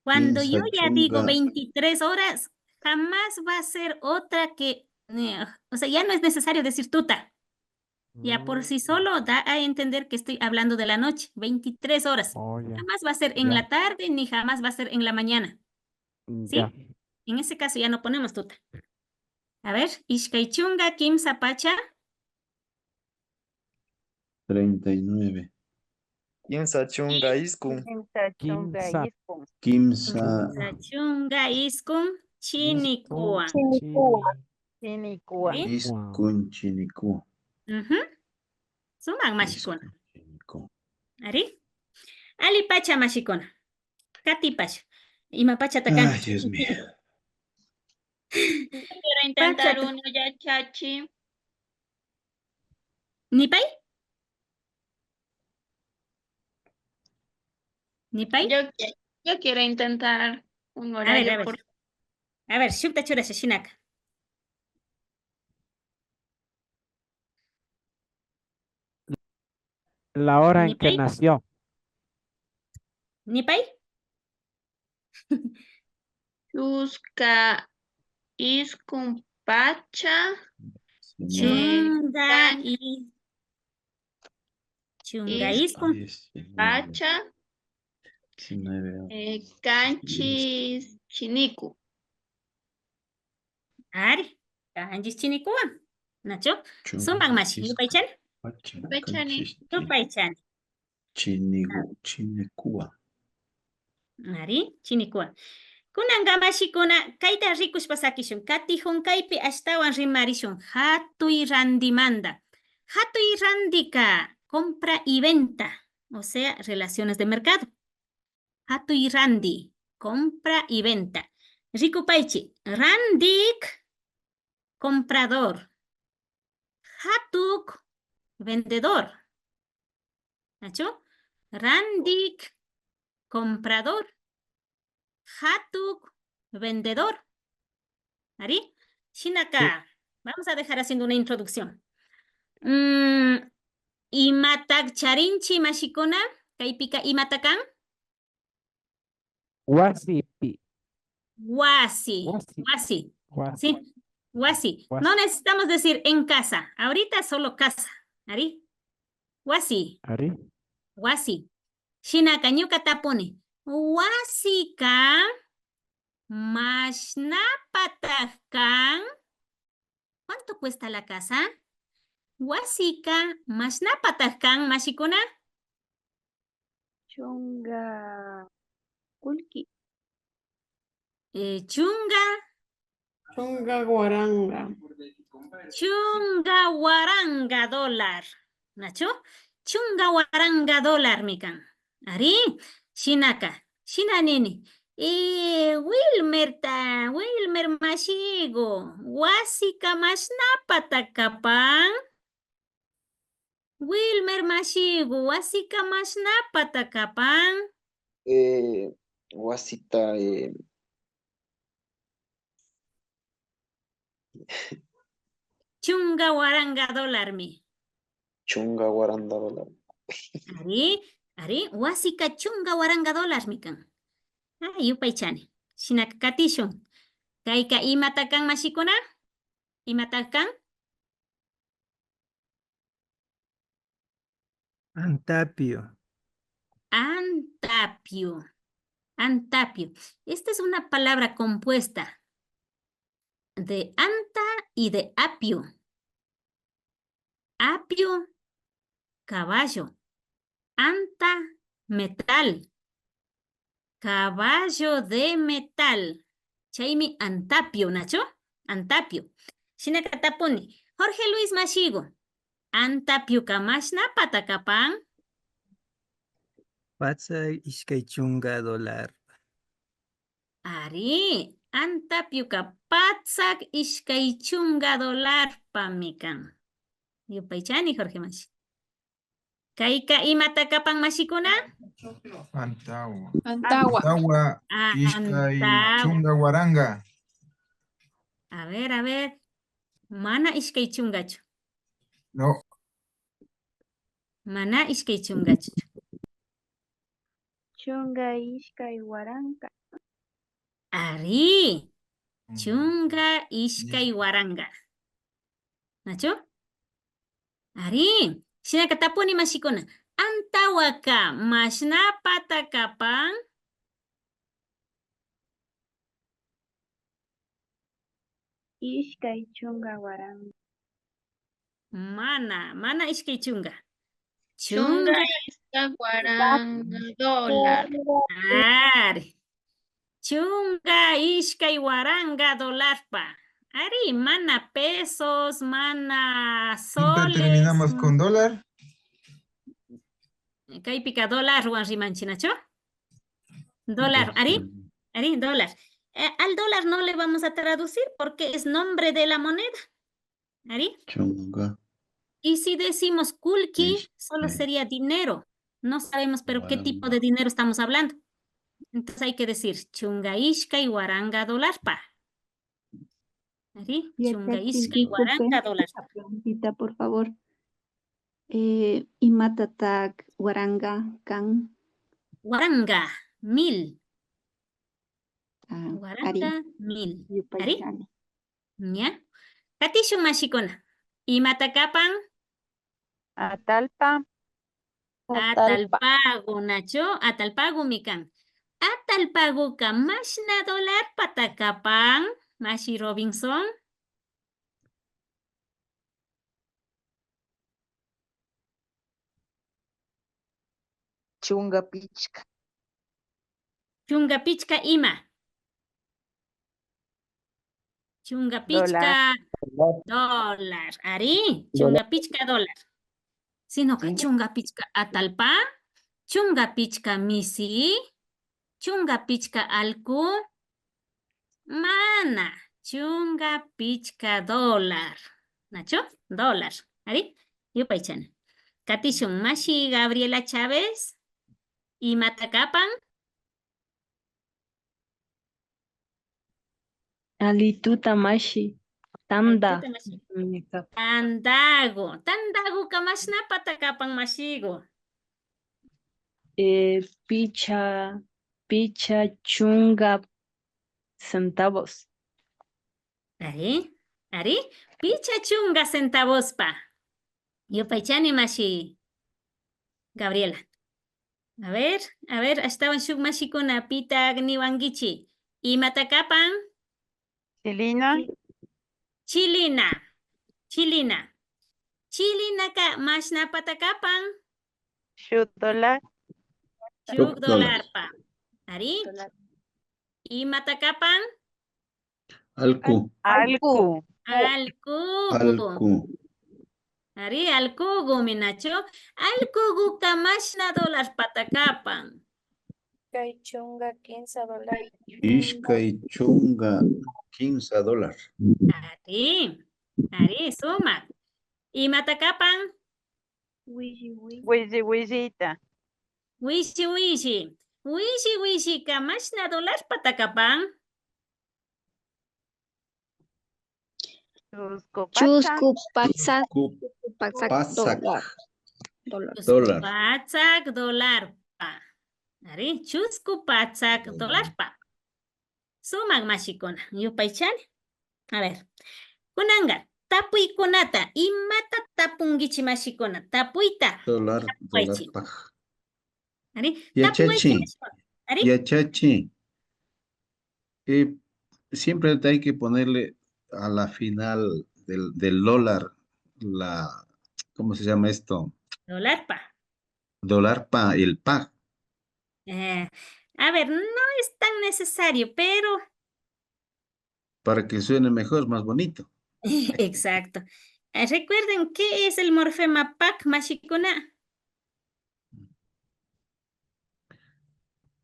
Cuando yo ya digo veintitrés horas, jamás va a ser otra que, eh, o sea, ya no es necesario decir tuta. Ya por sí solo da a entender que estoy hablando de la noche, veintitrés horas. Oh, ya. Jamás va a ser en la tarde ni jamás va a ser en la mañana. ¿Sí? Ya. En ese caso ya no ponemos tuta. A ver, ishkay chunga kimsa pacha. Treinta y nueve. Kimsa chunga iskun. Kimsa chunga iskun. Kimsa. Kimsa chunga iskun chinikuwan. Chinikuwan. Iskun chinikuwan. Ujú. Sumak mashikuna. Iskun chinikuwan. Ari. Alli pacha mashikuna. Katipash. Ima pachata kan. Ay, Dios mío. Quiero intentar uno, yachachi. Nipay. Nipay. Yo, qui- yo quiero intentar un A ver, horario a ver. Por A ver, shukta churasha shinaka. La hora en que Nipay. Nació. Nipay. Chunka iskun pacha. Chunka i- chunka iskun Pacha. Diecinueve horas. Eh, kanchis chiniku. Ari, kanchis chinikuwan. Nachu? Sumak mashi, yupaychani. Yupaychani. Yupaychani. Chiniku, chinikuwan. Ari, chinikuwan. Kunanka mashikuna, kayta rikushpa sakishun. Kati hunkaypi ashtawan rimarishun. Hatuy randimanta. Hatuy randika, compra y venta, o sea, relaciones de mercado. Hatuy randi, compra y venta. Rikupaychi, randik, comprador. Hatuk, vendedor. Nachu? Randik, comprador. Hatuk, vendedor. Ari, shinaka, vamos a dejar haciendo una introducción. Mm, imatak charinchi mashikuna? Kaypika imata kan? Wasipi. Wasi. Wasi. Wasi. Wasi. Sí. Wasi. Wasi. No necesitamos decir en casa. Ahorita solo casa. Ari. Wasi. Ari. Wasi. Shinaka ñuka tapuni. Wasika mashnapatak kan? ¿Cuánto cuesta la casa? Wasika mashnapatak kan, mashikuna? Chunka kullki. Eh, chunka. Chunka waranka. Chunka waranka dólar. Nachu? Chunka waranka dólarmi kan. Ari, shinaka, shina nini. Eh, Wilmerta, Wilmer mashiku, wasika mashnapata kapan? Wilmer mashiku, wasika mashnapata kapan? Eh, wasita, eh, Chunka waranka dólarmi. Chunka waranka dólar. Ari, ari, wasika chunka waranka dólarmi kan. Ah, yupaychani. Shinaka katishun. Kayka imata kan, mashikuna? Imata kan? Antapio. Antapio. Antapio. Esta es una palabra compuesta de anta y de apio. Apio, caballo. Anta, metal. Caballo de metal. Chaymi antapio, nachu? Antapio. Shinaka tapuni. Jorge Luis mashiku, antapioka mashnapata kapan? Patsak ishkay chunka dólar. Ari, antapioka patsak ishkay chunka dólarpami kan. Yupaychani, Jorge mashi. Kayka imata kapan, mashikuna? Antawa. Antawa. Antawa ishkay chunka waranka. A ver, a ver. Mana ishkay chunkachu. No. Mana ishkay chunkachu. Chunka ishkay waranka. Ari, chunka ishkay waranka. Nachu? Ari, shinaka tapuni mashikuna. Antawaka mashnapata kapan? Ishkay chunka waranka. Mana, mana ishkay chunka. Chunka. Chunka ishkay waranka dólar. Ari. Chunka ishkay waranka dólarpa. Ari, mana pesos, mana soles. Siempre terminamos con dólar. Kaypika dólarwan rimanchinachu? Dólar, ari, ari, dólar. Eh, al dólar no le vamos a traducir porque es nombre de la moneda. Ari. Chunka. Y si decimos kullki, solo sería dinero. No sabemos, pero qué tipo de dinero estamos hablando. Entonces hay que decir, chunka ishkay waranka dólarpa. Ari, chunka ishkay waranka dólar. Preguntita, por favor. Eh, imatatak waranka kan? Waranka, mil. Ah, waranka, ari. Mil. Ari? Yupaychani. Ña. Katishun mashikuna. Imata kapan? Atallpa. Atallpa. Atallpagu, nachu? Atallpagumi kan. Atallpaguka mashna dolarpata kapan, mashi Robinson? Chunka pichka. Chunka pichka ima? Chunka pichka dólar. Ari, chunka pichka dólar. Sinoka chunka pichka atallpa, chunka pichka misi, chunka pichka allku, mana, chunka pichka dólar. Nachu? Dólar. Ari, yupaychani. Katishun, mashi Gabriela Chávez, imata kapan? Alituta mashi. Tanda. Alituta mashi. Tandagu. Tandaguka mashnapata kapan mashigu? Eh, picha, picha chunka centavos. Ari, ari, picha chunka centavospa. Yupaychani mashi Gabriela. A ver, a ver, ashtawan shuk mashikuna, pitak niwankichi? Imata kapan? Chilina. Chilina. Chilina. Chilinaka mashnapata kapan? Shuk dólar. Shuk dólarpa. Ari. Imata kapan? Allku. Allku. Allkugu. Allku. Ari, allkugumi, nachu? Allkuguka mashna dolarpata kapan? Ishkay chunka kimsa dólar. Ishkay chunka kimsa dólar. Ari, ari, sumak. Imata kapan? Willi willita. Willi willi. Willi willika mashna dolarpata kapan? Chusku patsak. Chusku patsak. Chusku patsak. Patsak dólar. Dólar. Chusku patsak dólarpa. Ari, chusku patsak dólarpa. Sumak mashikuna, yupaychani. A ver, kunanka tapuykunata, imata tapunkichi mashikuna? Tapuyta. Dólar, tapuychi. Dólarpak. Ari, yachachi, tapunkichi mashikuna. Ari. Yachachi. Eh, siempre hay que ponerle a la final del, del dólar, la, ¿cómo se llama esto? Dólarpa. Dólarpa, el pa. Eh, a ver, no es tan necesario, pero para que suene mejor, más bonito. Exacto. Eh, recuerden, ¿qué es el morfema pak, mashikuna?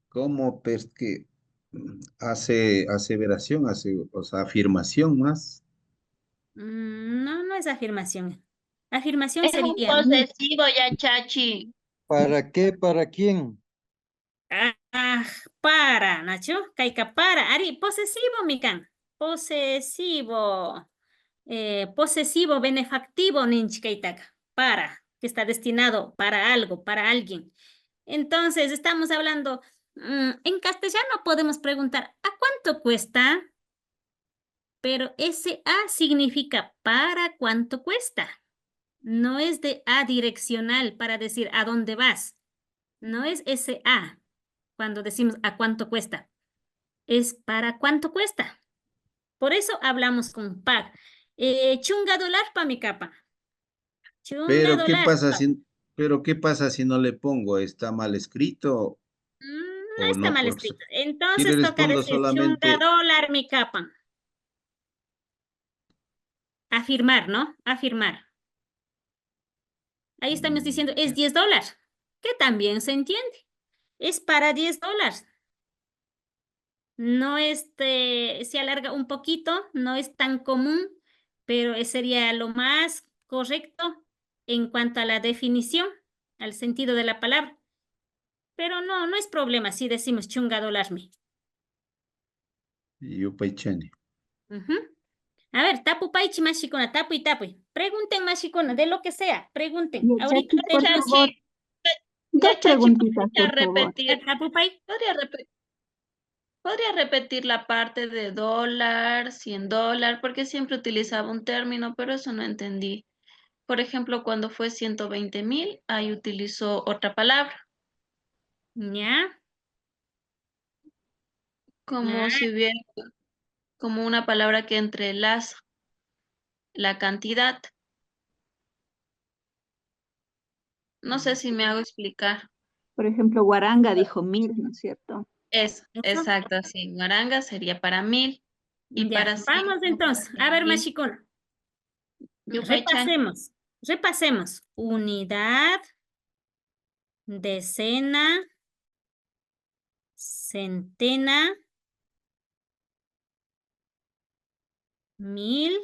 ¿Cómo pers-, que hace aseveración, hace, o sea, afirmación más? Mm, no, no es afirmación. Afirmación sería posesivo, yachachi. ¿Para qué? ¿Para quién? Ah, para, nachu? Kayka para. Ari, posesivomi kan. Posesivo. Eh, posesivo, benefactivo ninchi kaytaka. Para, que está destinado para algo, para alguien. Entonces, estamos hablando, mm, en castellano podemos preguntar, ¿a cuánto cuesta? Pero ese a significa ¿para cuánto cuesta? No es de a direccional para decir a dónde vas. No es ese a cuando decimos a cuánto cuesta. Es para cuánto cuesta. Por eso hablamos con pack. Eh, chunga dolarpami kapan. Chunga dolarpa. Pero ¿qué pasa si, pero ¿qué pasa si no le pongo? ¿Está mal escrito? Mm, no está mal escrito. Entonces toca decir chunga dolarmi kapan. Afirmar, ¿no? Afirmar. Ahí estamos diciendo, es diez dólares, que también se entiende. Es para diez dólares. No, este, se alarga un poquito, no es tan común, pero, eh, sería lo más correcto en cuanto a la definición, al sentido de la palabra. Pero no, no es problema si decimos chunga dolarmi. Yupaychani. Ujú. A ver, tapupaychi mashikuna, tapuy, tapuy. Pregunten mashikuna, de lo que sea, pregunten. Ahorita por favor. Dos preguntitas, por favor. Tapupay. ¿Podría repe-, podría repetir la parte de dólar, cien dólar? Porque siempre utilizaba un término, pero eso no entendí. Por ejemplo, cuando fue ciento veinte mil, ahí utilizó otra palabra. Ya. Como si hubiera, como una palabra que entrelaza la cantidad. No sé si me hago explicar. Por ejemplo, guaranga dijo mil, ¿no es cierto? Eso, exacto, sí. Guaranga sería para mil. Y para cien, vamos entonces. A ver, mashikuna. Repasemos, repasemos. Unidad, decena, centena, mil.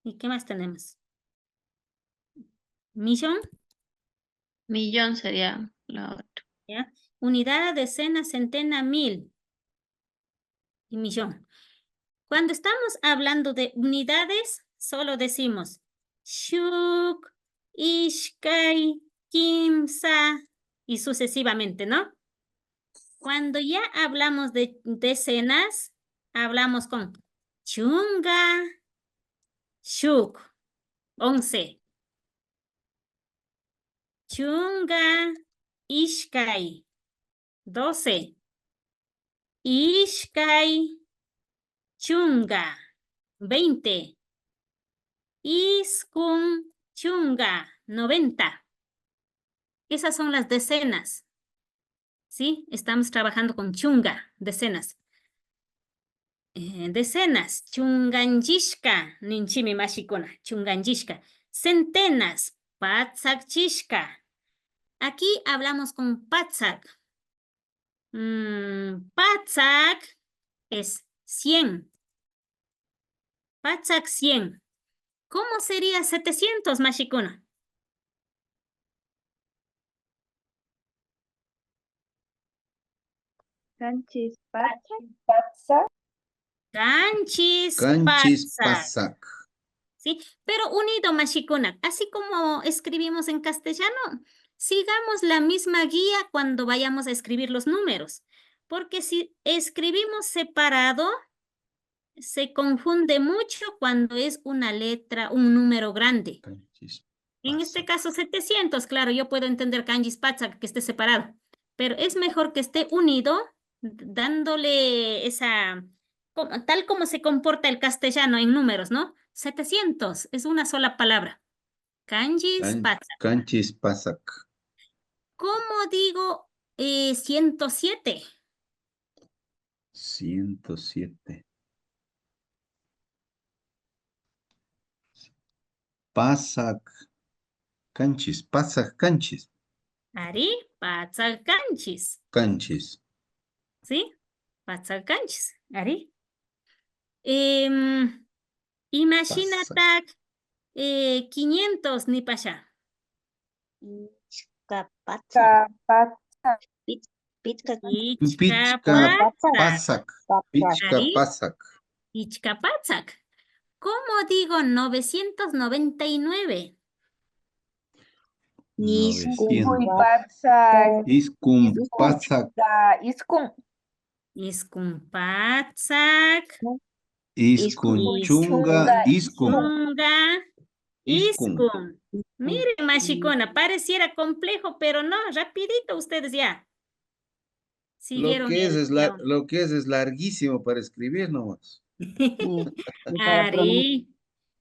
¿Y qué más tenemos? Millón. Millón sería la otra. ¿Ya? Unidad, decena, centena, mil. Y millón. Cuando estamos hablando de unidades, solo decimos shuk, ishkay, kimsa y sucesivamente, ¿no? Cuando ya hablamos de decenas, hablamos con chunga, shuk, once. Chunga, ishkay, doce. Ishkay, chunga, veinte. Iskun, chunga, noventa. Esas son las decenas. ¿Sí? Estamos trabajando con chunga, decenas. Eh, decenas, chunganllishka, ninchimi mashikuna, chunganllishka. Centenas, patsakchishka. Aquí hablamos con patsak. Mm, patsak es cien. Patsak cien. ¿Cómo sería setecientos, mashikuna? Kanchis patsak. Kanchis patsak. ¿Sí? Pero unido, mashikuna. Así como escribimos en castellano, sigamos la misma guía cuando vayamos a escribir los números. Porque si escribimos separado, se confunde mucho cuando es una letra, un número grande. En este caso, setecientos, claro, yo puedo entender kanchis patsak que esté separado, pero es mejor que esté unido, d-, dándole esa, co-, tal como se comporta el castellano en números, ¿no? Setecientos es una sola palabra. Kanchis patsak. Kanchis patsak. ¿Cómo digo, eh, ciento siete? Ciento siete. Patsak kanchis, patsak kanchis. Ari, patsak kanchis. Kanchis. ¿Sí? Patsak kanchis. Ari. Em, imashinatak, eh, quinientos nipasha? Pichka patsak. Pichka, pichka patsak. Pichka patsak. Pichka patsak. Pichka patsak. ¿Cómo digo novecientos noventa y nueve? Iskun patsak. Iskun patsak. Iskun. Iskun patsak. Iskun chunga, iskun. Chunga. Iskun. Iskun. Miren, mashikuna, pareciera complejo, pero no, rapidito ustedes ya siguieron bien. Lo que es, es la-, lo que es, es larguísimo para escribir nomás. Ari,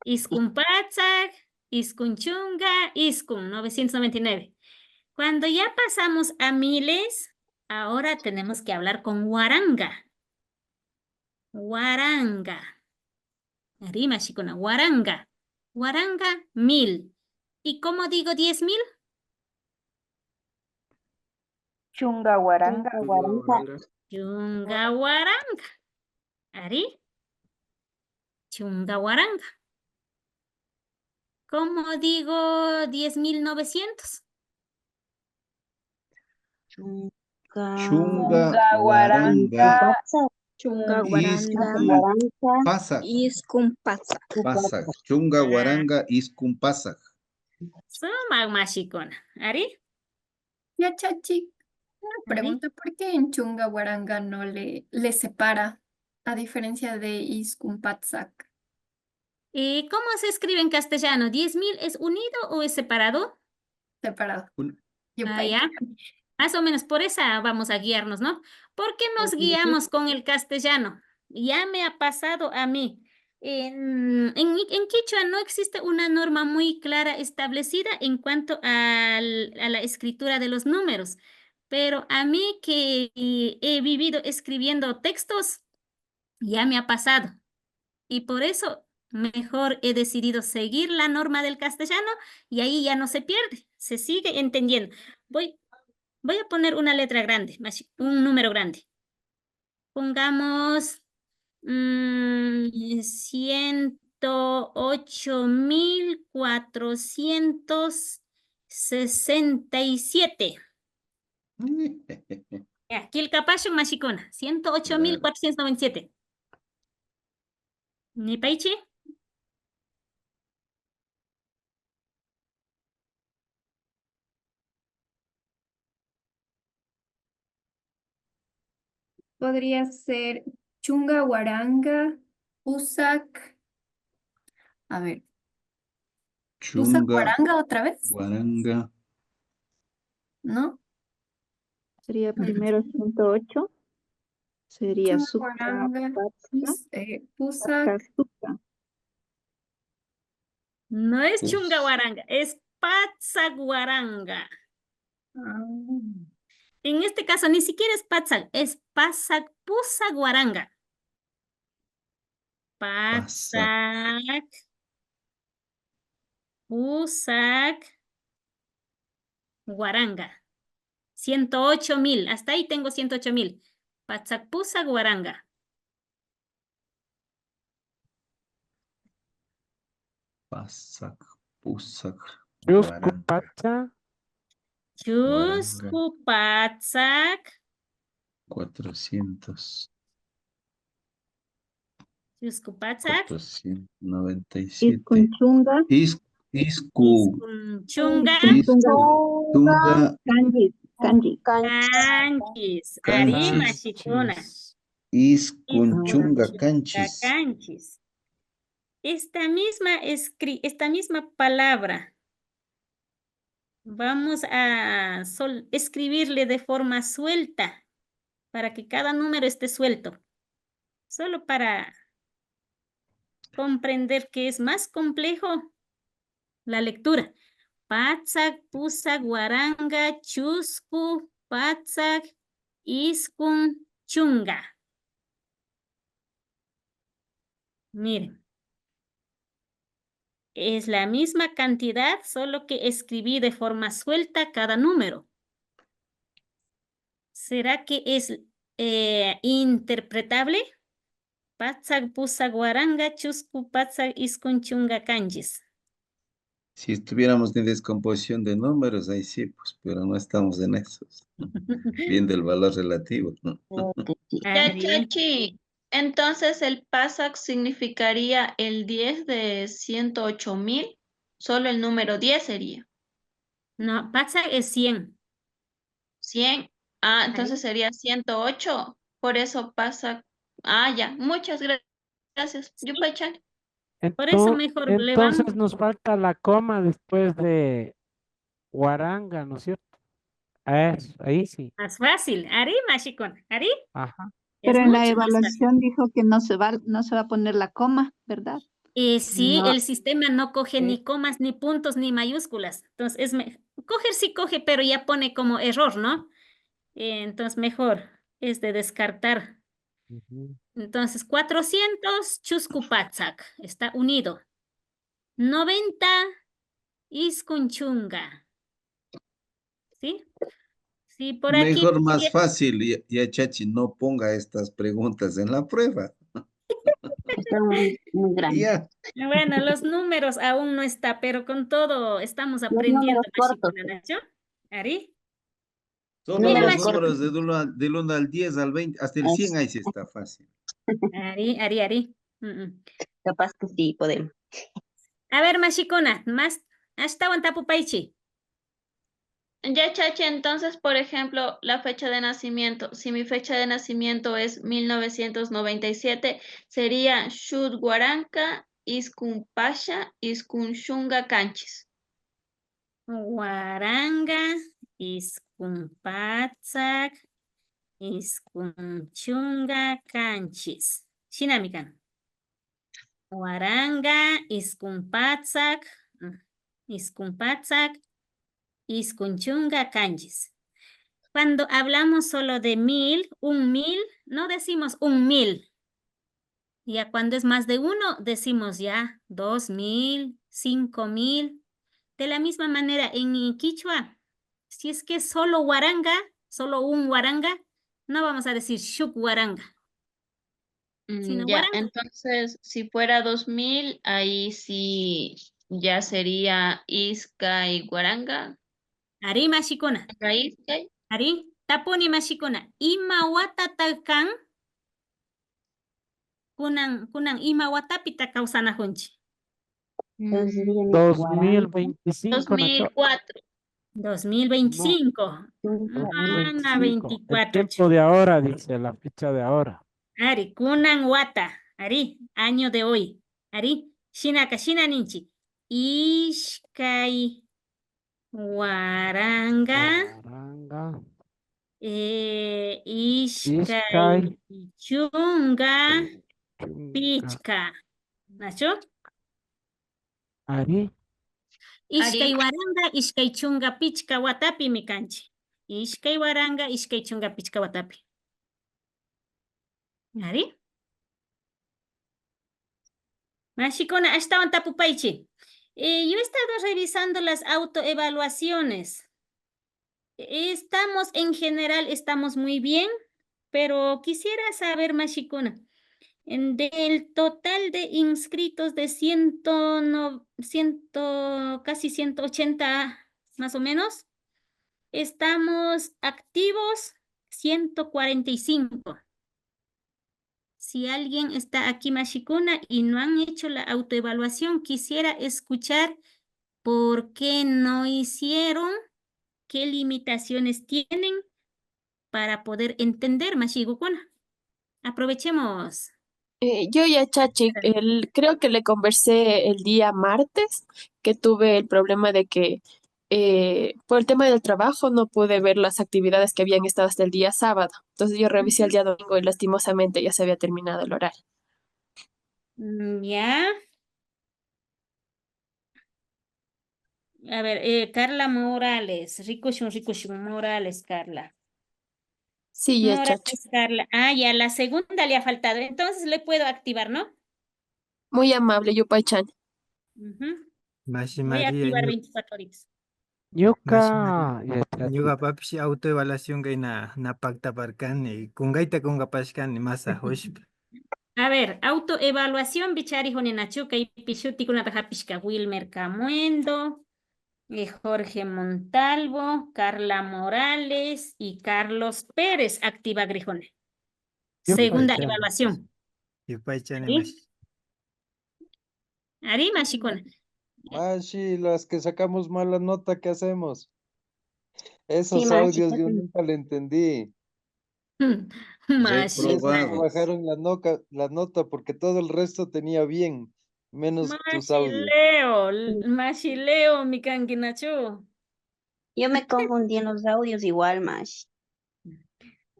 iskun patsak, iskun chunka, iskun, novecientos noventa y nueve. Cuando ya pasamos a miles, ahora tenemos que hablar con waranka. Waranka. Ari, mashikuna, waranka. Waranka, mil. ¿Y cómo digo diez mil? Chunka waranka. Chunka waranka. Chunka waranka. Ari. Chunka waranka. ¿Cómo digo diez mil novecientos? Chunka. Chunka waranka. Chunka waranka. Iskun patsak. Iskun patsak. Patsak. Chunka waranka, iskun patsak. Sumak mashikuna. Ari. Yachachi, una pregunta, ¿por qué en chunka waranka no le, le separa a diferencia de iskun patsak? ¿Y cómo se escribe en castellano? ¿Diez mil es unido o es separado? Separado. Un- Yo Ah, pa- ya. Más o menos por esa vamos a guiarnos, ¿no? ¿Por qué nos guiamos con el castellano? Ya me ha pasado a mí. En, en, en quechua no existe una norma muy clara establecida en cuanto al- a la escritura de los números, pero a mí que he vivido escribiendo textos, ya me ha pasado. Y por eso mejor he decidido seguir la norma del castellano y ahí ya no se pierde, se sigue entendiendo. Voy, voy a poner una letra grande, más un número grande. Pongamos, mm, ciento ocho mil cuatrocientos sesenta y siete. Ya, killkapashun mashikuna, ciento ocho mil cuatrocientos noventa y siete. Nipaychi. Podría ser chunka waranka, pusak. A ver. Pusak waranka otra vez. Waranka. ¿No? Sería primero ciento ocho. Sería chunka waranka, pus- eh, pusak. No es chunka waranka, es patsak waranka. Ah. En este caso ni siquiera es patsak, es pasak pusak waranka. Patsak pusak waranka. Ciento ocho mil, hasta ahí tengo ciento ocho mil. Patsak pusak waranka. Pasak pusak. Chusku patsak. Chusku patsak. Cuatrocientos. Chusku patsak. Cuatrocientos noventa y siete. Iskun chunka. Is- Isku. Iskun chunka. Iskun chunka. Kanchis, kanchis. Kanchis. Ari, mashikuna. Iskun chunka kanchis. Esta misma escri-, esta misma palabra vamos a sol- escribirle de forma suelta para que cada número esté suelto. Solo para comprender que es más complejo la lectura. Patsak, pusak, waranka, chusku, patsak, iskun, chunka. Miren. Es la misma cantidad, solo que escribí de forma suelta cada número. ¿Será que es, eh, interpretable? Patsak, pusak, waranka, chusku, patsak, iskun, chunka kanchis. Si estuviéramos en descomposición de números, ahí sí, pues, pero no estamos en eso. Viendo el valor relativo. Ari. Chachi, entonces el patsak significaría el diez de ciento ocho mil, solo el número diez sería. No, patsak es cien. Cien. Ah, entonces sería ciento ocho. Por eso patsak. Ah, ya. Muchas gra- gracias. Yupaychani. Por eso mejor le vamos. Entonces nos falta la coma después de Huaranga, ¿no es cierto? Eso, ahí sí. Más fácil. Ari, mashikuna. Ari. Ajá. Pero en la evaluación dijo que no se va, no se va a poner la coma, ¿verdad? Eh, sí, el sistema no coge ni comas, ni puntos, ni mayúsculas. Entonces, es me- coger sí coge, pero ya pone como error, ¿no? Eh, entonces, mejor es de descartar. Entonces, cuatrocientos chusku patsak está unido. Noventa iskun chunga. ¿Sí? Sí, por aquí. Mejor, más fácil, ya- yachachi, no ponga estas preguntas en la prueba. Está muy, muy grande. Ya. Bueno, los números aún no está, pero con todo estamos aprendiendo, mashikuna, ¿no? Ari. Solo los números del uno al, del uno al diez, al veinte, hasta el cien, ahí sí está fácil. Ari, ari, ari. Mm, mm. Capaz que sí podemos. A ver, mashikuna, más, ashtawan tapupaychi. Yachachi, entonces, por ejemplo, la fecha de nacimiento. Si mi fecha de nacimiento es mil novecientos noventa y siete, sería shuk waranka iskun pasha iskun chunga kanchis. Waranka iskun patsak iskun chunga kanchis. Shinami kan. Waranka iskun patsak, mm, iskun patsak iskun chunga kanchis. Cuando hablamos solo de mil, un mil, no decimos un mil. Ya cuando es más de uno, decimos ya dos mil, cinco mil. De la misma manera en quichua, si es que solo waranka, solo un waranka, no vamos a decir shuk waranka. Mm, sino ya, waranka. Entonces, si fuera dos mil, ahí sí ya sería iskay waranka. Ari, mashikuna. Iskay. Ari, tapuni, mashikuna. Ima watata kan? Kunan, kunan ima watapita kawsanakunchik? Entonces, dígame, dos mil veinticinco, ¿no? Dos mil cuatro. Dos mil veinticinco. No. Dos mil veinticinco. Mana veinticuatro. El tiempo de ahora, dice, la fecha de ahora. Ari, kunan wata. Ari, año de hoy. Ari, shinaka, shina ninchik. Ishkay waranka. Waranka. Eh, ishkay, ishkay chunka, chunka pichka. ¿Nachu? Ari. Ishkay, ari, waranka, ishkay chunka pichka watapimi kanchik. Ishkay waranka, ishkay chunka pichka watapi. Ari. Mashikuna, ashtawan tapupaychik. Eh, yo he estado revisando las autoevaluaciones. Estamos, en general, estamos muy bien, pero quisiera saber, mashikuna, en, del total de inscritos de ciento, no, ciento, casi ciento ochenta, más o menos, estamos activos ciento cuarenta y cinco. Si alguien está aquí, mashikuna, y no han hecho la autoevaluación, quisiera escuchar por qué no hicieron, qué limitaciones tienen para poder entender, mashikukuna. Aprovechemos. Eh, yo, yachachi, el, creo que le conversé el día martes, que tuve el problema de que eh, por el tema del trabajo no pude ver las actividades que habían estado hasta el día sábado. Entonces yo revisé el día domingo y lastimosamente ya se había terminado el horario. Mm, ya. A ver, eh, Carla Morales, rikushun, rikushun, Morales, Carla. Sí, ya, Morales, chacho. Carla. Ah, ya, la segunda le ha faltado. Entonces le puedo activar, ¿no? Muy amable, yupaychani. Ujú. Mashi María, voy a activar veinticuatro horitas. Ñuka, ñukapapish autoevaluacionka na, na paktaparkani, kunkayta kunkapashkani, masa hushpa. A ver, autoevaluación, bichari huninachu, kaypi shutikunata hapishka, Wilmer Camuendo, eh, Jorge Montalvo, Carla Morales y Carlos Pérez, activa grijone. Segunda evaluación. Yupaychani, mashi. Ari, mashikuna. Mashi, las que sacamos mala nota, ¿qué hacemos? Esos audios yo nunca le entendí. Mashi. Bajaron la, la nota porque todo el resto tenía bien. menos tus Mashi audios. Leo, l- mashi Leo mi kanki nachu. Yo me confundí en los audios igual, mashi.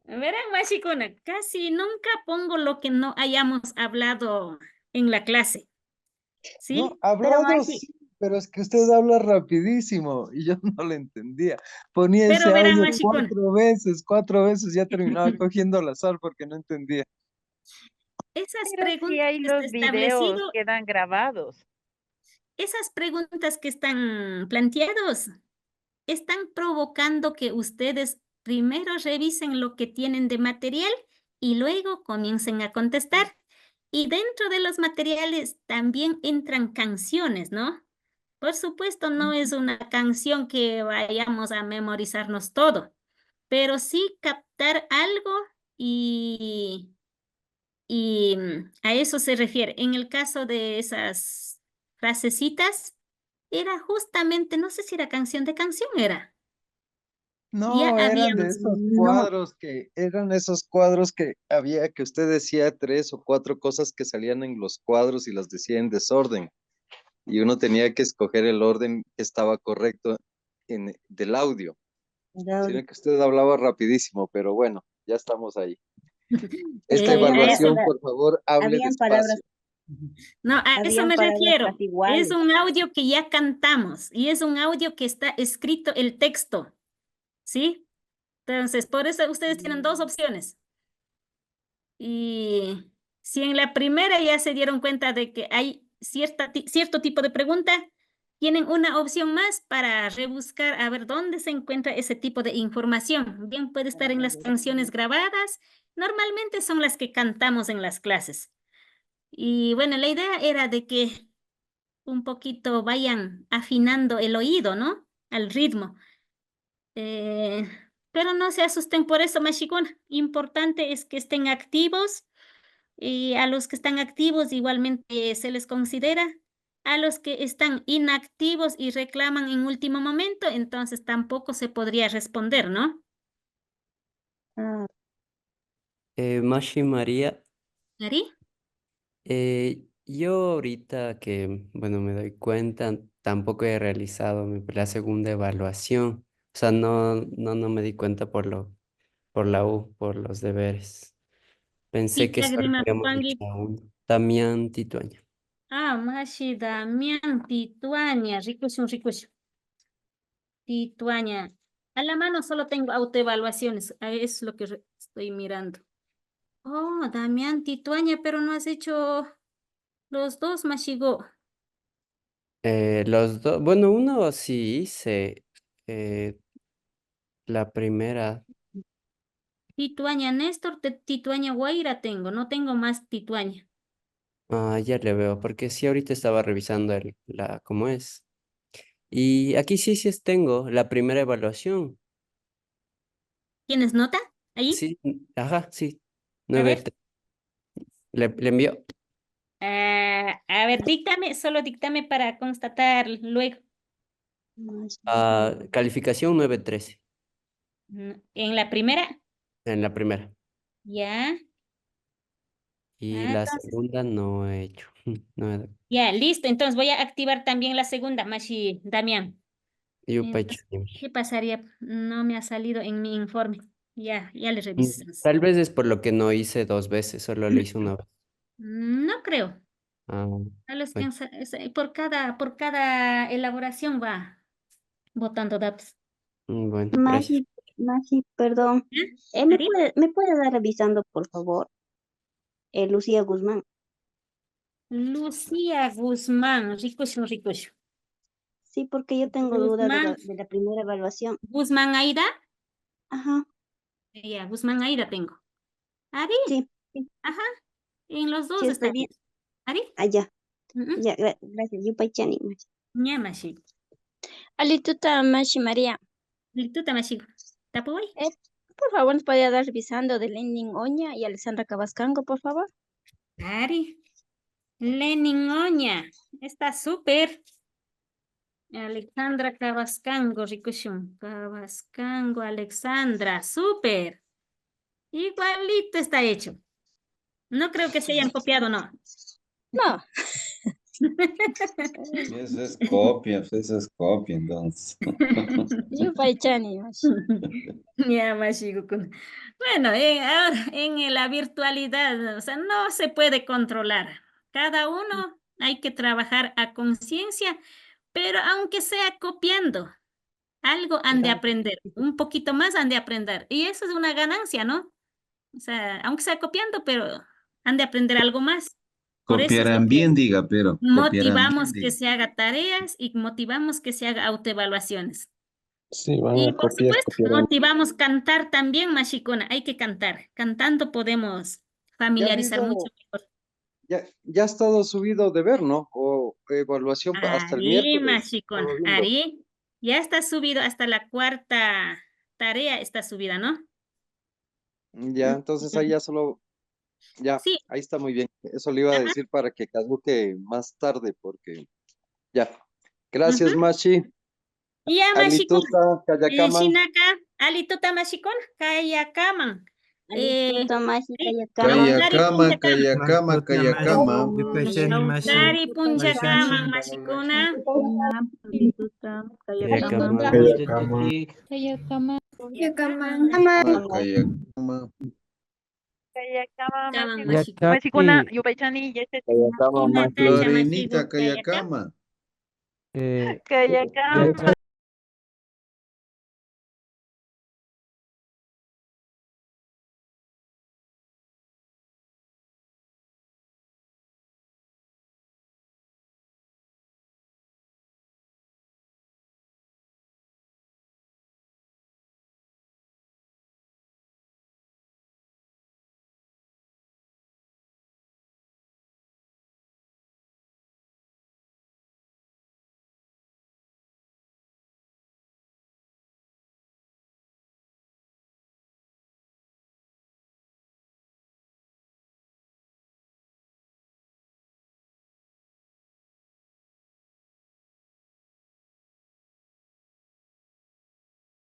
Verán, mashikuna, casi nunca pongo lo que no hayamos hablado en la clase. ¿Sí? No, hablado mashi- sí, pero es que usted habla rapidísimo y yo no le entendía. Ponía Pero ese verán, audio mashikuna. cuatro veces, cuatro veces, ya terminaba cogiendo al azar porque no entendía. Esas Pero si preguntas ahí que los está videos establecido, quedan grabados. esas preguntas que están planteados están provocando que ustedes primero revisen lo que tienen de material y luego comiencen a contestar. Y dentro de los materiales también entran canciones, ¿no? Por supuesto, no es una canción que vayamos a memorizarnos todo, pero sí captar algo y, y mm, a eso se refiere. En el caso de esas frasecitas, era justamente, no sé si era canción de canción, era. No, Ya eran de habíamos, esos no. cuadros que, eran esos cuadros que había que usted decía tres o cuatro cosas que salían en los cuadros y las decía en desorden. Y uno tenía que escoger el orden que estaba correcto en, del audio. El audio. Sino que usted hablaba rapidísimo, pero bueno, ya estamos ahí. Esta Eh, a evaluación, eso, por favor, hable Habían palabras, despacio. No, a eso habían me palabras refiero. casi iguales. Es un audio que ya cantamos y es un audio que está escrito el texto, ¿sí? Entonces, por eso ustedes tienen dos Mm. opciones. Y si en la primera ya se dieron cuenta de que hay cierta ti- cierto tipo de pregunta, tienen una opción más para rebuscar a ver dónde se encuentra ese tipo de información. Bien puede estar en las canciones grabadas. Normalmente son las que cantamos en las clases. Y bueno, la idea era de que un poquito vayan afinando el oído, ¿no? Al ritmo. Eh, pero no se asusten por eso, mashikuna. Importante es que estén activos y a los que están activos igualmente se les considera. A los que están inactivos y reclaman en último momento, entonces tampoco se podría responder, ¿no? Ah, Eh, Mashi María, ¿Ari? eh, yo ahorita que, bueno, me doy cuenta, tampoco he realizado mi, la segunda evaluación. O sea, no, no, no me di cuenta por lo, por la U, por los deberes. Pensé que Pichak solo habíamos rimakupanki. Dicho uno. Damián Tituaña. Ah, mashi Damián Tituaña, rikushun, rikushun. Tituaña. A la mano solo tengo autoevaluaciones, ah, es lo que re- estoy mirando. Oh, Damián Tituaña, pero no has hecho los dos, mashigo. Eh, los dos, bueno, uno sí hice, eh, la primera. Tituaña Néstor, te- Tituaña Guaira tengo, no tengo más Tituaña. Ah, ya le veo, porque sí, ahorita estaba revisando el, la, cómo es. Y aquí sí, sí es- tengo la primera evaluación. ¿Tienes nota ahí? Sí, n- ajá, sí. A ver. Nueve tres. Le, le envió. Ah, a ver, díctame, solo díctame para constatar luego. mashi. Ah, calificación nueve trece Mm, ¿en la primera? En la primera. Ya. Y Ah, la entonces, segunda no he hecho. No he- ya, listo. Entonces voy a activar también la segunda, mashi Damián. Yupay Entonces, chaymi. ¿qué pasaría? No me ha salido en mi informe. Ya, ya le Mm, revisamos. Tal vez es por lo que no hice dos veces, solo lo hice una vez. Mm, no creo. Ah, A los que bueno. han sa- es- eh, por cada, por cada elaboración va votando datos. Mm, bueno, gracias. Mashi, mashi, perdón. ¿Eh? Eh, ¿me ¿Ari? puede, me puede dar revisando, por favor? Eh, Lucía Guzmán. Lucía Guzmán, rikushun, rikushun. Sí, porque yo tengo duda de la, Guzmán, de la primera evaluación. Guzmán Aida. Ajá, Ya, Guzmán Aida tengo. Ari. Sí, sí, Ajá. En los dos sí, está estoy bien. Ari. Allá. Mm, mm. Ya, gra- gracias. Yupaychani. Ña, mashi. Alituta, mashi María. Alituta, mashi. Tapuway. Eh, por favor, ¿nos podría dar revisando de Lenin Oña y Alexandra Cabascango, por favor? Ari. Lenin Oña. Está súper. Alexandra Cabascango, rikushun. Cabascango, Alexandra. Súper. Igualito está hecho. No creo que se hayan copiado, ¿no? No. Eso es copia, eso es copia, entonces. Yupaychani, mashi. Ya, mashikukuna. Bueno, en, ahora, en la virtualidad, o sea, no se puede controlar. Cada uno hay que trabajar a conciencia, pero aunque sea copiando, algo han de aprender, un poquito más han de aprender. Y eso es una ganancia, ¿no? O sea, aunque sea copiando, pero han de aprender algo más. Por eso es Copiarán que bien, diga, pero copiarán bien, motivamos que diga. Se haga tareas y motivamos que se haga autoevaluaciones. Sí, van Y a por copiar, supuesto, copiarán. Motivamos cantar también, mashikuna. Hay que cantar. Cantando podemos Ya familiarizar mismo, mucho mejor. ya, ya ha estado subido deber, ¿no? O evaluación pa- hasta el Ari, miércoles. mashikuna, Estaba viendo. Ari. Ya está subido hasta la cuarta tarea, está subida, ¿no? Ya, entonces ahí ya solo, ya, Sí. Ahí está muy bien. Eso le iba a Ajá. Decir para que caduque más tarde, porque ya. Gracias, Ujú. Mashi. Ya, mashikuna. Alituta, Eh, kayakaman. Shinaka, alituta mashikuna, kayakaman. Eh, Alituta, mashi, sí, kayakaman. kawsari Kayakama, punllakama. Kayakama, Kayakama. Kawsari punllakama, mashikuna. Kayakama. Kayakama. Kayakama. Kama, Kayakama. mashikuna. Mashikuna, Kayakama. yupaychani, yachachikuna. Kayakama, Natacha, Florinita, mashikuna, Kayakama. Eh, Kayakama.